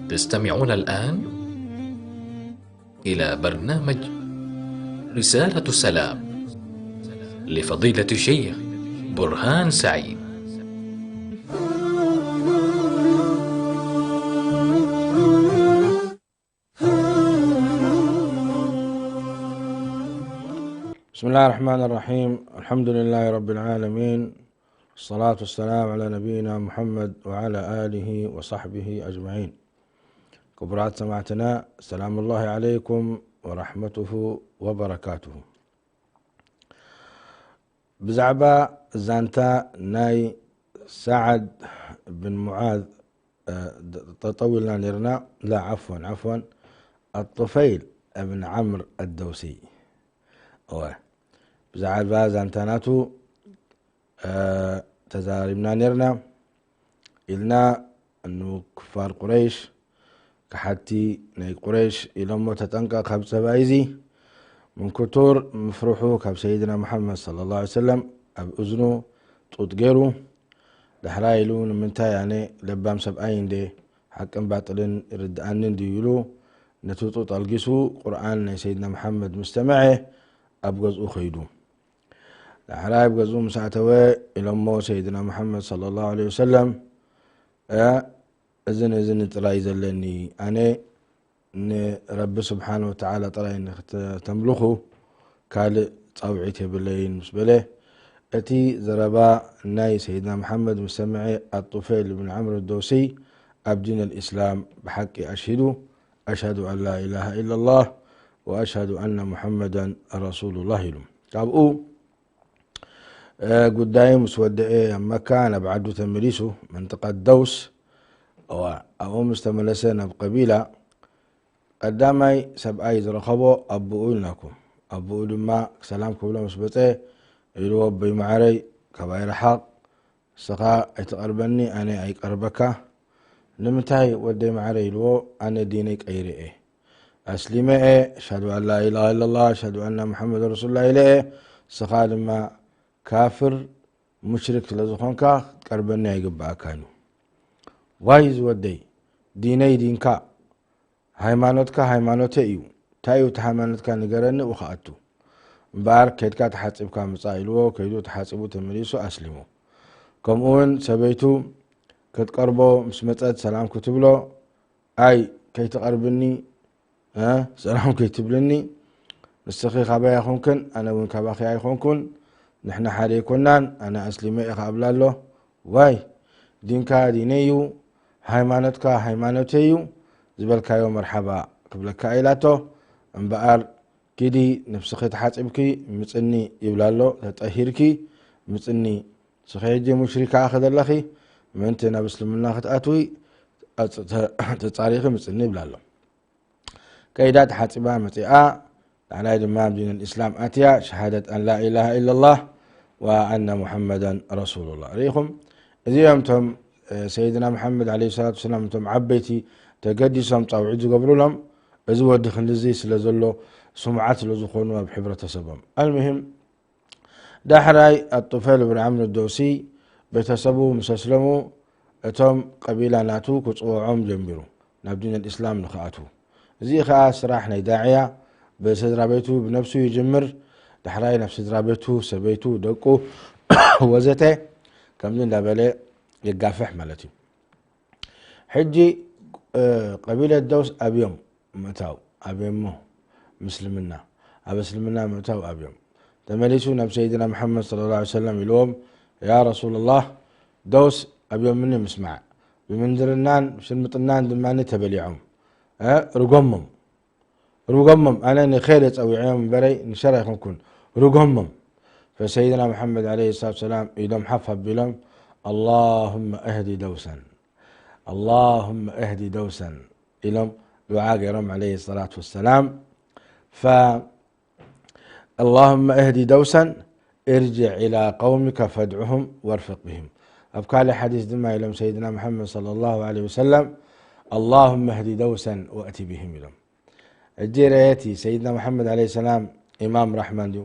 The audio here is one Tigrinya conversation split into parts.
تستمعون الآن إلى برنامج رسالة السلام لفضيلة الشيخ برهان سعيد. بسم الله الرحمن الرحيم. الحمد لله رب العالمين. الصلاة والسلام على نبينا محمد وعلى آله وصحبه أجمعين. ክቡራት ሰማዕትና፣ ሰላም ላሂ ዓለይኩም ወራሕመቱሁ ወበረካቱሁ። ብዛዕባ ዛንታ ናይ ሰዓድ ብን ሙዓዝ፣ እ፣ ደ-፣ ጠጠው ኢልና ነርና። ላ፣ ዓፍወን፣ ዓፍወን፣ ኣጡፈይል እብን ዓምር ኣደውሲ። እወ፣ ብዛዕባ ዛንታ ናቱ፣ እ፣ ተዛሪብና ነርና ኢልና። እኑ ክፋር ቁረይሽ፣ ከሓድቲ ናይ ቁረይሽ ኢሎሞ፣ "ተጠንቀቕ ካብ ሰብኣይ እዚ፣ ምን ክቱር ምፍርሑ ካብ ሰይድና መሓመድ ሰለላሁ ዐለይሂ ወሰለም ኣብ እዝኑ ጡጥ ገይሩ፣ ዳሕራይ ኢሉ፣ ንምንታይ ኣነ ለባም ሰብኣይ እንዴ፣ ሓቅን ባጥልን ይርድኣኒ እንድዩ?" ኢሉ ነቲ ጡጥ ኣልጊሱ፣ ቁርኣን ናይ ሰይድና መሓመድ ምስ ሰምዐ ኣብ ገዝኡ ከይዱ። ዳሕራይ ኣብ ገዝኡ ምስ ኣተወ ኢሎሞ ሰይድና መሓመድ ሰለላሁ ዐለይሂ ወሰለም፣ እ፣ እዝን እዝን ጥራይ ዘለኒ፣ ኣነ ንረቢ ስብሓነ ወተዓላ ጥራይ ንክተምልኹ ካልእ ጻውዒት የብለይን ምስ በለ፣ እቲ ዘረባ ናይ ሰይድና መሓመድ ምስ ሰምዐ፣ ኣጡፈይል ብን ዓምር ደውሲ ኣብ ዲን ኣልእስላም ብሓቂ ኣሽሂዱ፣ "ኣሽሃዱ ኣን ላ ኢላሃ ኢላላህ ወኣሽሃዱ ኣነ ሙሓመዳን ረሱሉላህ" ኢሉ። ካብኡ እ፣ ጉዳዩ ምስ ወደአ፣ ኣብ መካ ናብ ዓዱ ተመሊሱ፣ መንጥቐት ደውስ። እዋ፣ ኣብኡ ምስ ተመለሰ፣ ናብ ቀቢላ፣ ቀዳማይ ሰብኣይ ዝረኸቦ ኣቦኡ ኢልናኩም። ኣቦኡ ድማ ሰላም ክብሎ ምስ መጸ፣ ኢልዎ፣ "ኣቦይ መዓረይ፣ ካባይ ረሓቕ፣ ንስኻ ኣይትቐርበኒ፣ ኣነ ኣይቀርበካ። ንምንታይ ወደይ መዓረይ?" ኢልዎ፣ "ኣነ ዲነይ ቀይረ እየ። ኣስሊመ እየ፣ ኣሽሃዱ ኣን ላ ኢላሃ ኢላላህ፣ ኣሽሃዱ ኣነ ሙሓመድ ረሱሉላህ ኢለ እየ። ንስኻ ድማ ካፍር፣ ሙሽሪክ ስለ ዝኾንካ ክትቀርበኒ ኣይግብኣካን እዩ።" "ዋይ ዝወደይ፣ ዲነይ ዲንካ፣ ሃይማኖትካ ሃይማኖተይ እዩ። እንታይ እዩ እቲ ሃይማኖትካ ንገረኒ፣ እኡ ክኣቱ። እምበኣር ከይድካ ተሓጺብካ ምጻእ" ኢልዎ፣ ከይዱ ተሓጺቡ ተመሊሱ ኣስሊሙ። ከምኡ እውን ሰበይቱ ክትቀርቦ ምስ መጸት ሰላም ክትብሎ፣ "ኣይ ከይትቐርብኒ፣ እ፣ ሰላም ከይትብልኒ፣ ንስኺ ካባይ ኣይኮንክን፣ ኣነ እውን ካባኺ ኣይኮንኩን፣ ንሕና ሓደ ኣይኮናን፣ ኣነ ኣስሊመ እየ" ከኣ እብላ ኣሎ። "ዋይ፣ ዲንካ ዲነይ እዩ፣ ሃይማኖትካ ሃይማኖተይ እዩ፣ ዝበልካዮ መርሓባ ክብለካ" ኢላቶ። "እምበኣር ኪዲ ነብስኺ ተሓጺብኪ ምጽኒ" ይብላ ኣሎ። "ተጠሂርኪ ምጽኒ፣ ንስኺ ሕጂ ሙሽሪካ ኢኺ ዘለኺ፣ ምእንቲ ናብ እስልምና ክትኣትዊ ኣጽ-፣ ተ-፣ ተጻሪኺ ምጽኒ" ይብላ ኣሎ። ከይዳ ተሓጺባ መጺኣ፣ ዳሕራይ ድማ ኣብ ዲን ኣልእስላም ኣትያ፣ ሸሃደት ኣን ላ ኢላሃ ኢላላህ ወኣነ ሙሐመዳን ረሱሉላህ። ርኢኹም? እዚኦም እቶም፣ እ፣ ሰይድና መሓመድ ዓለይሂ ሰላቱ ወሰላም፣ እቶም ዓበይቲ ተገዲሶም ጻውዒት ዝገብሩሎም፣ እዚ ወዲ ክንድዚ ስለ ዘሎ፣ ስሙዓት ስለ ዝኾኑ ኣብ ሕብረተሰቦም። ኣልሙሂም፣ ዳሕራይ ኣጡፈይል ብን ዓምር ደውሲ ቤተሰቡ ምስ ኣስለሙ፣ እቶም ቀቢላ ናቱ ክጽውዖም ጀሚሩ፣ ናብ ዲን ኣልእስላም ንኽኣትዉ። እዚ ኸኣ ስራሕ ናይ ዳዕያ፣ ብስድራ ቤቱ ብነብሱ ይጅምር። ዳሕራይ ናብ ስድራ ቤቱ፣ ሰበይቱ፣ ደቁ፣ ወዘተ፣ ከምዚ እንዳበለ የጋፍሕ ማለት እዩ። ሕጂ፣ እ፣ ቀቢለት ደውስ ኣብዮም ምእታው፣ ኣብዮሞ ምስልምና፣ ኣብ እስልምና ምእታው ኣብዮም። ተመሊሱ ናብ ሰይድና መሓመድ ሰለላሁ ዐለይሂ ወሰለም ኢልዎም፣ "ያ ረሱለላህ፣ ደውስ ኣብዮምኒ ምስማዕ፣ ብምንዝርናን ሽርምጥናን ድማኒ ተበሊዖም፣ እ፣ ርጎሞም፣ ርጎሞም፣ ኣነ ንኸይር እየ ጸዊዐዮም እምበረይ ንሸር ኣይኮንኩን፣ ርጎሞም፣ فسيدنا محمد عليه الصلاة والسلام ኢዶም ሓፍ ኣቢሎም اللهم اهد دوسا اللهم اهد دوسا ኢሎም ዱዓ ገይሮም عليه الصلاة والسلام. ف اللهم اهد دوسا ارجع إلى قومك فادعهم وارفق بهم. ኣብ ካልእ ሓዲስ ድማ ኢሎም ሰይድና መሓመድ صلى الله عليه وسلم اللهم اهد دوسا وأت بهم ኢሎም። እጂ ረየቲ ሰይድና መሓመድ عليه السلام ኢማም ራሕማን ድዩ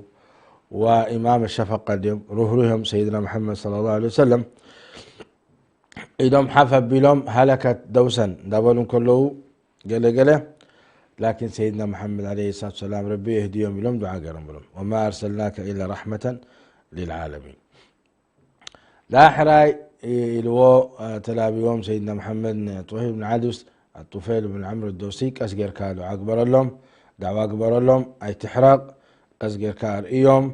ወኢማም ሸፈቃ ድዮም? ሩህሩህ እዮም ሰይድና መሓመድ صلى الله عليه وسلم። ኢዶም ሓፍ ኣቢሎም ሃለከት ደውሰን እንዳበሉ እንከለዉ ገለ ገለ ላኪን ሰይድና መሓመድ عليه الصلاة والسلام ረቢ የህድዮም ኢሎም ዱዓ ገይሮም ብሎም وما أرسلناك إلا رحمة للعالمين. ዳሕራይ ኢልዎ ተላቢዎም ሰይድና መሓመድ ንጡፌል ብን ዓድስ ጡፌል ብን ዓምር ደውሲ ቀስ ጌርካ ዱዓ ግበረሎም፣ ዳዕዋ ግበረሎም፣ ኣይትሕረቕ፣ ቀስ ጌርካ ኣርእዮም፣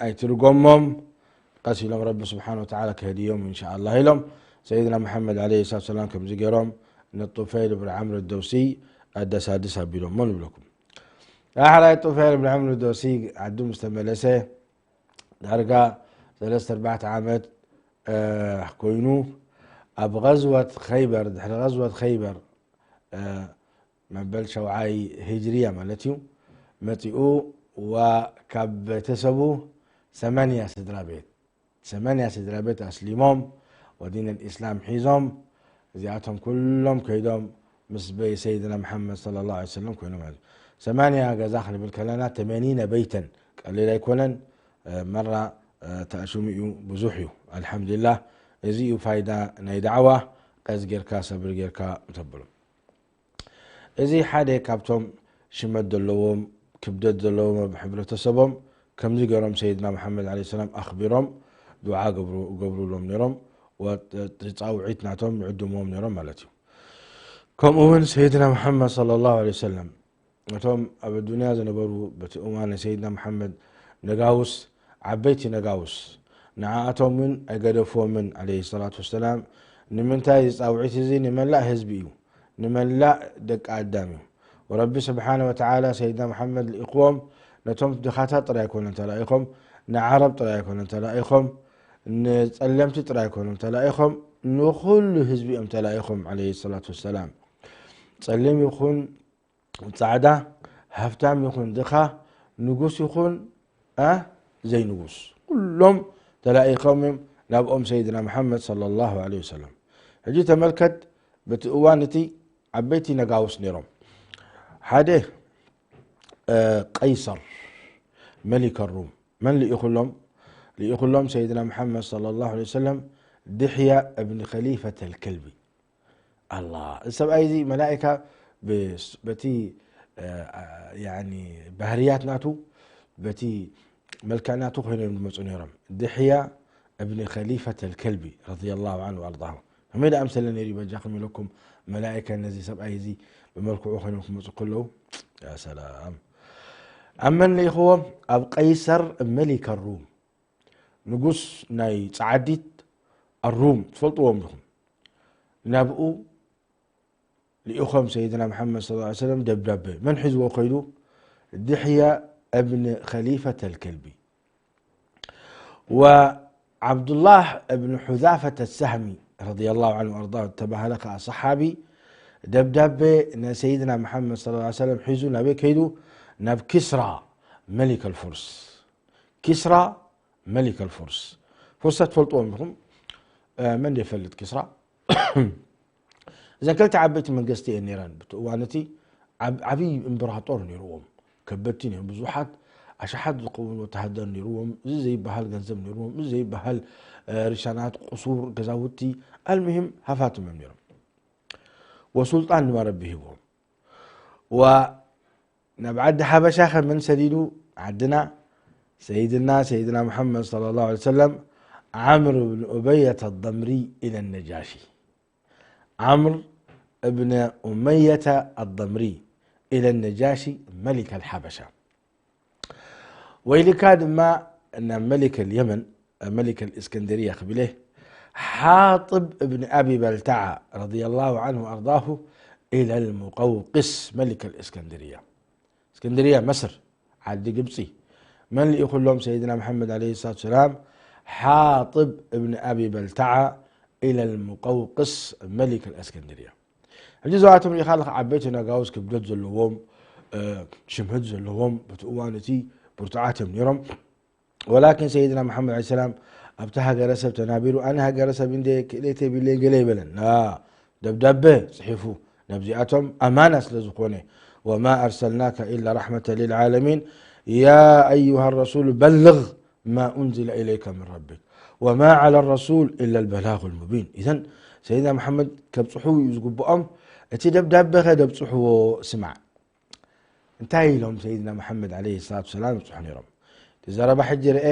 ኣይትርጎሞም፣ ቀስ ኢሎም ረቢ ስብሓን ወተዓላ ከህድዮም እንሻኣላህ ኢሎም። ሰይድና መሓመድ ዓለይሂ ሰላቱ ወሰላም ከምዚ ገይሮም ንጡፈይል ብን ዓምር ደውሲ ኣደሳድስ ኣቢሎሞ ንብለኩም። ዳሕራይ ጡፈይል ብን ዓምር ደውሲ ዓዱ ምስ ተመለሰ ዳርጋ ሰለስተ ኣርባዕተ ዓመት ኮይኑ ኣብ غزوة خيبر ድሕሪ غزوة خيبر መበል ሸውዓይ ሂጅርያ ማለት እዩ መፂኡ ወካብ ቤተሰቡ ሰመንያ ስድራ ቤት ሰመንያ ስድራ ቤት ኣስሊሞም ወዲን الإسلام ሒዞም እዚኣቶም ኩሎም ከይዶም ምስ በይ ሰይድና መሓመድ صلى الله عليه وسلم ኮይኖም ማለት እዩ። ሰማንያ ገዛ ክንብል ከለና ተመኒነ በይተን ቀሊል ኣይኮነን። መራ ተኣሽሙ እዩ ብዙሕ እዩ። ኣልሓምዱሊላህ እዚ እዩ ፋይዳ ናይ ዳዕዋ። ቀስ ጌርካ ሰብሪ ጌርካ ተብሎ። እዚ ሓደ ካብቶም ሽመት ዘለዎም ክብደት ዘለዎም ኣብ ሕብረተሰቦም ከምዚ ገይሮም ሰይድና መሓመድ ዓለይሂ ሰላም ኣኽቢሮም ዱዓ ገብሩ ገብሩሎም ነይሮም። ወ- ጻውዒት ናቶም ይዕድምዎም ነይሮም ማለት እዩ። ከምኡ እውን ሰይድና መሓመድ صلى الله عليه وسلم እቶም ኣብ ኣዱንያ ዝነበሩ በቲ እዋን ናይ ሰይድና መሓመድ ነጋውስ ዓበይቲ ነጋውስ ንዓኣቶም እውን ኣይገደፍዎምን ዓለይሂ ሰላቱ ወሰላም። ንምንታይ እዚ ጻውዒት እዚ ንመላእ ህዝቢ እዩ ንመላእ ደቂ ኣዳም እዩ። ወረቢ ስብሓነ ወተዓላ ሰይድና መሓመድ ልኢኽዎም ነቶም ድኻታት ጥራይ ኣይኮነን ተላኢኾም፣ ንዓረብ ጥራይ ኣይኮነን ተላኢኾም፣ ንጸለምቲ ጥራይ ኣይኮነን ተላኢኾም፣ ንኹሉ ህዝቢ እዮም ተላኢኾም ዓለይሂ ሰላቱ ወሰላም። ጸሊም ይኹን ጻዕዳ፣ ሃፍታም ይኹን ድኻ፣ ንጉስ ይኹን ኣ ዘይንጉስ ኩሎም ተላኢኾም እዮም ናብኦም ሰይድና መሓመድ صلى الله عليه وسلم። ሕጂ ተመልከት በቲ እዋን እቲ ዓበይቲ ነጋውስ ነይሮም ሓደ ቀይሰር መሊከ ሩም መን ልኢኹሎም ልኢኹሎም ሰይድና መሓመድ صلى الله عليه وسلم ድሕያ እብኒ ከሊፈት ኣልከልቢ ኣላ እዚ ሰብኣይ እዚ መላእካ በቲ ባህርያት ናቱ በቲ መልክዕ ናቱ ኮይኖም ዝመፁ ነይሮም ድሕያ እብኒ ከሊፈት ኣልከልቢ ረዲየላሁ ዓንሁ ወኣርዳሁ ከመይ ደኣ ምሰለ ነይሩ በጃኹም ኢለኩም መላእካ ነዚ ሰብኣይ እዚ ብመልክዑ ኮይኖም ክመፁ ከለዉ ያ ሰላም ኣብ መን ልኢኽዎም ኣብ ቀይሰር መሊከ ሩም ንጉስ ናይ ጸዓዲት ኣሩም ትፈልጥዎም ኢኹም ናብኡ ልኢኾም ሰይድና መሓመድ صلى الله عليه وسلم ደብዳቤ መን ሒዝዎ ከይዱ ድሕያ እብን ከሊፈት ኣልከልቢ ወዓብዱላህ እብን ሑዛፈት ኣሳህሚ ረዲየላሁ ዓንሁ ኣርዳ ተባህለ ከዓ ሰሓቢ ደብዳቤ ንሰይድና መሓመድ صلى الله عليه وسلم ሒዙ ናበይ ከይዱ ናብ ኪስራ መሊክ ኣልፉርስ ኪስራ መሊክ ኣልፉርስ ፍርሰ ትፈልጥዎም ኢኹም መን ዘይፈልጥ ኪስራ እዘን ክልተ ዓበይቲ መንግስቲ እየን ነይረን ብቲ እዋን እቲ ዓብዪ እምበራጦር ነይርዎም ከበድቲ ነይሮም ብዙሓት ኣሽሓት ዝኸውን ወተሃደር ነይርዎም እዚ ዘይበሃል ገንዘብ ነይርዎም እዚ ዘይበሃል ሪሻናት ቁሱር ገዛውቲ ኣልምሂም ሃፋትም እዮም ነይሮም ወሱልጣን ድማ ረቢ ሂብዎም ናብ ዓዲ ሓበሻ ከ መን ሰዲዱ ዓድና ሰይድና ሰይድና ሙሓመድ صلى الله عليه وسلم ዓምር ብን ኡበየት ኣضምሪ ኢለ ነጃሺ ዓምር እብነ ኡመየተ ኣضምሪ ኢለ ነጃሺ መሊክ ኣልሓበሻ ወይልካ ድማ ናብ መሊክ ኣልየመን መሊክ ኣልእስከንደርያ ክብለ ሓጥብ እብን ኣቢ በልታዓ ረضي الله عنه وأرضاه إلى المقوقس ملك الإسكندرية እስክንድርያ መስር ዓዲ ግብፂ መን ልኢኹሎም ሰይድና መሓመድ ዓለይሂ ሰላቱ ሰላም? ሓጥብ እብን ኣቢ በልተዓ ኢለል ሙቀውቅስ መሊክ ኣልእስክንድርያ። ሕጂ እዚኣቶም ርኢኻ ኣለኻ ዓበይቲ ነጋውስ ክብደት ዘለዎም፣ እ፣ ሽምህት ዘለዎም፣ በቲ እዋን እቲ ብርቱዓት እዮም ነይሮም። ወላኪን ሰይድና መሓመድ ዓለይሂ ሰላም ኣብቲ ሃገረሰብ ተናቢሩ፣ ኣነ ሃገረሰብ እንደ ክእለት የብለይ ገለ ይበለን። ላ፣ ደብዳቤ ጽሒፉ ነብዚኣቶም ኣማና ስለ ዝኾነ፣ ወማ ኣርሰልናከ ኢላ ረሕመተ ልልዓለሚን፣ ያ ኣዩሃ ረሱል በልግ ማ ኡንዚለ ኢለይከ ምን ረቢክ፣ ወማ ዓላ ረሱል ኢላ ልበላጉ ልሙቢን። ኢዘን ሰይድና መሓመድ ከብጽሑ እዩ ዝግብኦም። እቲ ደብዳቤ ከ ደብጽሕዎ ስማዕ። እንታይ ኢሎም ሰይድና መሓመድ ዓለይሂ ሰላቱ ሰላም ይብጽሑ ነይሮም? እቲ ዘረባ ሕጂ ርኤ፣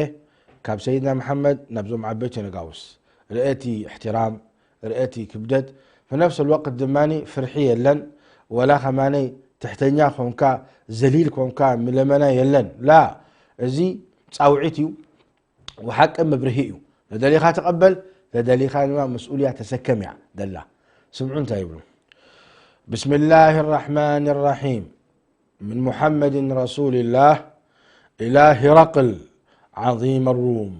ካብ ሰይድና መሓመድ ናብዞም ዓበይቲ ነጋውስ ርኤ እቲ እሕትራም፣ ርኤ እቲ ክብደት። ብነፍስ ልወቅት ድማ ፍርሒ የለን፣ ወላ ከማነይ ትሕተኛ ኮንካ፣ ዘሊል ኮንካ፣ ምለመና የለን። ላ፣ እዚ ጻውዒት እዩ። ወሓቂ መብርሂ እዩ። ተደሊኻ ተቐበል፣ ተደሊኻ ድማ መስኡልያ ተሰከም እያ ደላ። ስምዑ እንታይ ይብሉ። بسم الله الرحمن الرحيم. من محمد رسول الله إلى هرقل عظيم الروم.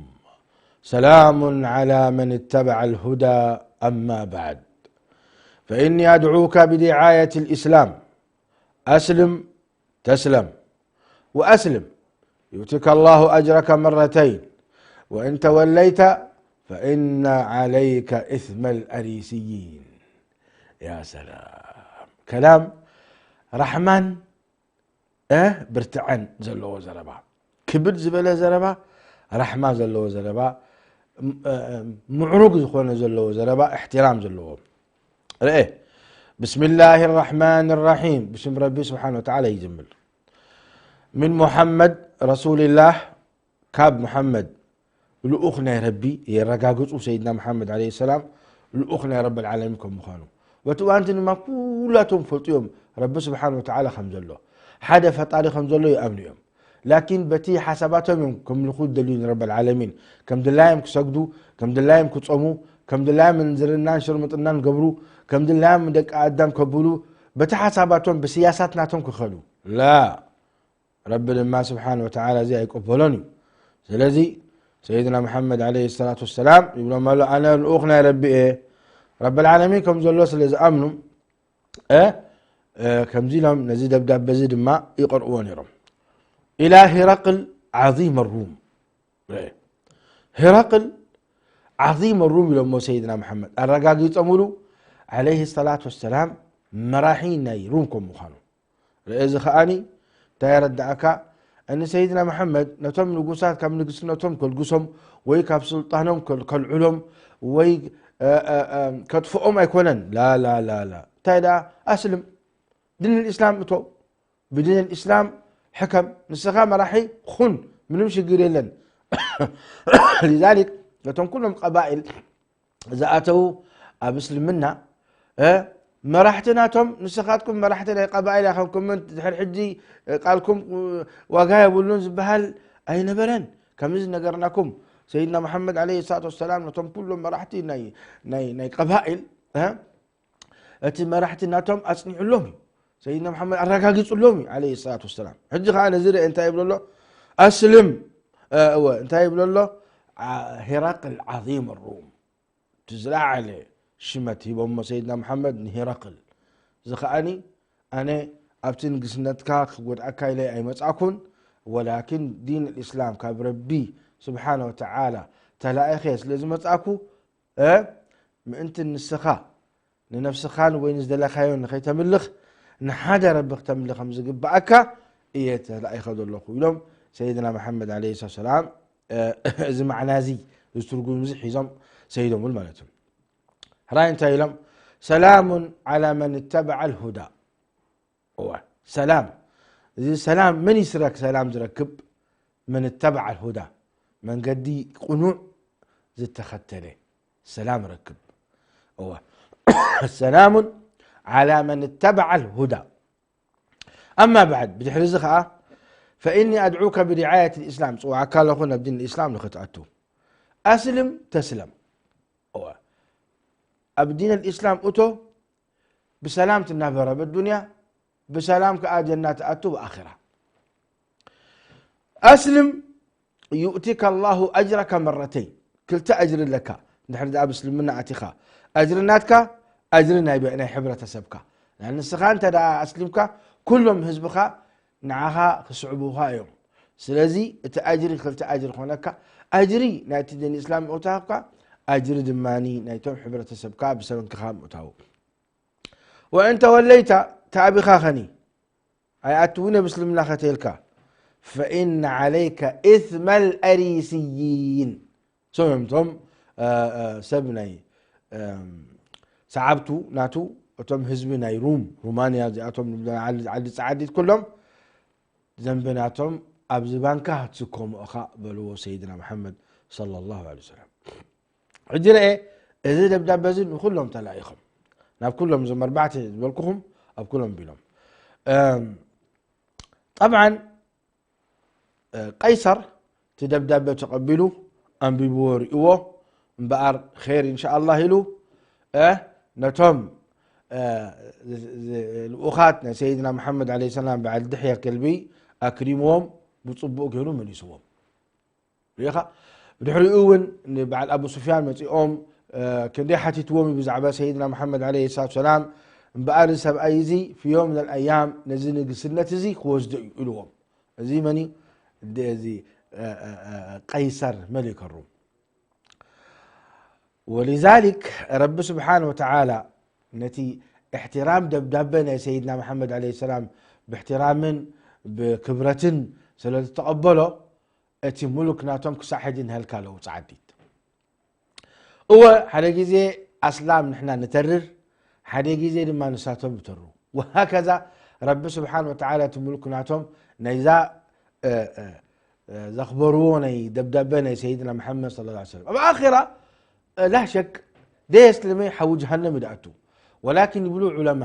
سلام على من اتبع الهدى، أما بعد. فإني أدعوك بدعاية الإسلام. أسلم تسلم، وأسلم يؤتك الله أجرك مرتين، وإن توليت فإن عليك إثم الأريسيين. يا سلام. كلام رحمن، اه، ብርትዐን ዘለዎ ዘረባ። ክብድ ዝበለ ዘረባ፣ ራሕማ ዘለዎ ዘረባ፣ ም-፣ እ፣ እ፣ ምዕሩግ ዝኾነ ዘለዎ ዘረባ፣ እሕትራም ዘለዎ። ርኤ፣ ብስሚላህ ራሕማን ራሒም፣ ብስም ረቢ ስብሓን ወተዓላ ይጅምር። ምን ሙሓመድ ረሱልላህ፣ ካብ ሙሓመድ ልኡኽ ናይ ረቢ የረጋግጹ፣ ሰይድና ሙሓመድ ዓለይሂ ሰላም ልኡኽ ናይ ረብል ዓለሚን ከም ምዃኑ። በቲ እዋንቲ ድማ ኩላቶም ፈልጡ እዮም ረቢ ስብሓን ወተዓላ ከም ዘሎ፣ ሓደ ፈጣሪ ከም ዘሎ ይኣምኑ እዮም። ላኪን በቲ ሓሳባቶም እዮም ከምልኹ ዝደልዩ ንረበል ዓለሚን። ከም ድላዮም ክሰግዱ፣ ከም ድላዮም ክጾሙ፣ ከም ድላዮም ምንዝርናን ሽርምጥናን ገብሩ፣ ከም ድላዮም ደቂ ኣዳም ከብሉ፣ በቲ ሓሳባቶም ብስያሳት ናቶም ክኸዱ። ላ፣ ረቢ ድማ ስብሓን ወተዓላ እዚ ኣይቀበሎን እዩ። ስለዚ ሰይድና መሓመድ ዓለይሂ ሰላቱ ወሰላም ይብሎም ኣሎ፣ ኣነ ልኡኽ ናይ ረቢ እየ። ረበል ዓለሚን ከም ዘሎ ስለ ዝኣምኑ፣ እ፣ እ፣ ከምዚ ኢሎም ነዚ ደብዳበ እዚ ድማ ይቐርእዎ ነይሮም። ኢላ ሂረቅል ዓዚም ሩም። እ፣ ሂረቅል ዓዚም ሩም ኢሎሞ ሰይድና መሓመድ። ኣረጋጊጾምሉ ዓለይሂ ሰላቱ ወሰላም መራሒ ናይ ሩም ከም ምዃኑ። ርእ፣ እዚ ከኣኒ እንታይ የረድኣካ? እኒ ሰይድና መሓመድ ነቶም ንጉሳት ካብ ንግስነቶም ከልግሶም ወይ ካብ ስልጣኖም ከል-፣ ከልዕሎም ወይ፣ እ፣ እ፣ እ፣ ከጥፍኦም ኣይኮነን። ላ፣ ላ፣ ላ፣ ላ። እንታይ ደኣ? ኣስልም፣ ዲን ልእስላም እቶ፣ ብዲን ልእስላም ሕከም፣ ንስኻ መራሒ ኹን፣ ምንም ሽግር የለን። ሊዛሊክ ነቶም ኩሎም ቀባኢል ዝኣተዉ ኣብ እስልምና፣ እ፣ መራሕቲ ናቶም፣ ንስኻትኩም መራሕቲ ናይ ቀባኢል ኢኹም፣ ድሕሪ ሕጂ፣ እ፣ ቃልኩም፣ እ፣ ዋጋ የብሉን ዝበሃል ኣይነበረን። ከምዚ ነገርናኩም፣ ሰይድና መሓመድ ዓለይሂ ሰላቱ ወሰላም ነቶም ኩሎም መራሕቲ ናይ፣ ናይ፣ ናይ ቀባኢል፣ እ፣ እቲ መራሕቲ ናቶም ኣጽኒዑሎም እዩ። ሰይድና መሓመድ ኣረጋጊጹሎም እዩ፣ ዓለይሂ ሰላቱ ወሰላም። ሕጂ ኸዓ ነዚ ርአ እንታይ ይብሎ ኣሎ? ኣስልም፣ እ፣ እወ፣ እንታይ ይብሎ ኣሎ? ዓ-፣ ሄራቅል ዓዚም ሩም። እቲ ዝለዓለ ሽመት ሂቦሞ ሰይድና መሓመድ ንሂረቅል። እዚ ከኣኒ ኣነ ኣብቲ ንግስነትካ ክጎድኣካ ኢለ ኣይመጻእኩን፣ ወላኪን ዲን ልእስላም ካብ ረቢ ስብሓነ ወተዓላ ተላኢኸ ስለ ዝመጻእኩ፣ እ፣ ምእንቲ ንስኻ ንነፍስኻን ወይ ንዝደለኻዮን ንኸይተምልኽ፣ ንሓደ ረቢ ክተምልኽ ከም ዝግብኣካ እየ ተላኢኸ ዘለኹ ኢሎም ሰይድና መሓመድ ዓለይሂ ሰላም፣ እ፣ እዚ ማዕና እዚ፣ እዚ ትርጉም እዚ ሒዞም ሰይዶምሉ ማለት እዩ። ሕራይ እንታይ ኢሎም? ሰላሙን ዓላ መን እተበዐ ልሁዳ። እወ፣ ሰላም። እዚ ሰላም መን ይስረክ ሰላም ዝረክብ? መን እተበዐ ልሁዳ፣ መንገዲ ቅኑዕ ዝተኸተለ ሰላም ረክብ። እወ፣ ሰላሙን ዓላ መን እተበዐ ልሁዳ። ኣማ ባዕድ፣ ብድሕሪ እዚ ኸዓ፣ ፈኢኒ ኣድዑከ ብሪዓየት ልእስላም፣ ጽውዓካ ኣለኹ ናብ ዲን ልእስላም ንኽትኣቱ። ኣስልም ተስለም። እወ፣ ኣብ ዲን ልእስላም እቶ፣ ብሰላም ትናበር ኣብ ኣዱንያ፣ ብሰላም ከኣ ጀና ትኣቱ ብኣኺራ። ኣስልም يؤتك الله أجرك مرتين. ክልተ ኣጅሪ ኣለካ። እንድሕር ደኣ ብእስልምና ኣቲኻ፣ ኣጅሪ ናትካ፣ ኣጅሪ ናይ በ-፣ ናይ ሕብረተሰብካ። ንስኻ እንተ ደኣ ኣስሊምካ፣ ኩሎም ህዝብኻ ንዓኻ ክስዕቡኻ እዮም። ስለዚ እቲ ኣጅሪ ክልተ ኣጅሪ ኮነካ። ኣጅሪ ናይቲ ዲን እስላም ምእታውካ፣ ኣጅሪ ድማ ናይቶም ሕብረተሰብካ ብሰበንክኻ ምእታው። وإن توليت፣ ተኣቢኻ ኸኒ ኣይኣትውን ኣብ እስልምና ከተልካ፣ فإن عليك إثم الأريسيين። ሰምዕም እቶም፣ እ፣ እ፣ ሰብ ናይ፣ እም፣ ሰዓብቱ ናቱ፣ እቶም ህዝቢ ናይ ሩም፣ ሩማንያ፣ እዚኣቶም ንብሎም ዓዲ፣ ዓዲ ጸዓዲት ኩሎም ዘንቢ ናቶም ኣብዚ ባንካ ክትስከሙ ኢኻ በልዎ ሰይድና መሓመድ ሰለላሁ ዐለይሂ ወሰለም። ሕጂ ረኤ፣ እዚ ደብዳበ እዚ ንኹሎም ተላኢኾም፣ ናብ ኩሎም እዞም ኣርባዕተ ዝበልኩኹም ኣብ ኩሎም ቢሎም። እም፣ ጠብዓን፣ እ፣ ቀይሰር እቲ ደብዳበ ተቐቢሉ፣ ኣንቢብዎ፣ ርእይዎ፣ እምበኣር ኸይር ኢንሻኣላህ ኢሉ፣ እ፣ ነቶም፣ እ፣ ዝ-፣ ዝ-፣ ልኡኻት ናይ ሰይድና መሓመድ ዓለይሂ ሰላም በዓል ድሕያ ከልቢ ኣክሪምዎም፣ ብጽቡቕ ገይሩ መሊስዎም። ርኢኻ? ብድሕሪኡ እውን ንበዓል ኣቡ ሱፍያን መጺኦም፣ እ፣ ክንደይ ሓቲትዎም እዩ ብዛዕባ ሰይድና መሓመድ ዓለይሂ ሰላቱ ሰላም። እምበኣር እዚ ሰብኣይ እዚ ፊ ዮም ሚነል ኣያም ነዚ ንግስነት እዚ ክወስዶ እዩ ኢልዎም። እዚ መን እዩ? ደ-፣ እዚ፣ እ፣ እ፣ እ፣ ቀይሰር መሊክ ሩም። ወሊዛሊክ ረቢ ስብሓን ወተዓላ ነቲ እሕትራም ደብዳበ ናይ ሰይድና መሓመድ ዓለይሂ ሰላም ብእሕትራምን ብክብረትን ስለ ዝተቐበሎ፣ እቲ ሙሉክ ናቶም ክሳዕ ሕጂ ንሀልካ ኣለዉ ጸዓዲት። እወ፣ ሓደ ግዜ ኣስላም ንሕና ንተርር፣ ሓደ ግዜ ድማ ንሳቶም ይተሩ። ወሃከዛ ረቢ ስብሓን ወተዓላ እቲ ሙሉክ ናቶም ናይዛ፣ እ፣ እ፣ እ፣ ዘኽበርዎ ናይ ደብዳበ ናይ ሰይድና መሓመድ ሰለላሁ ዐለይሂ ወሰለም። ኣብ ኣኺራ፣ እ፣ ላ ሸክ ደየስልመ ሓዊ ጀሃነም ይድኣቱ። ወላኪን ይብሉ ዑለማ፣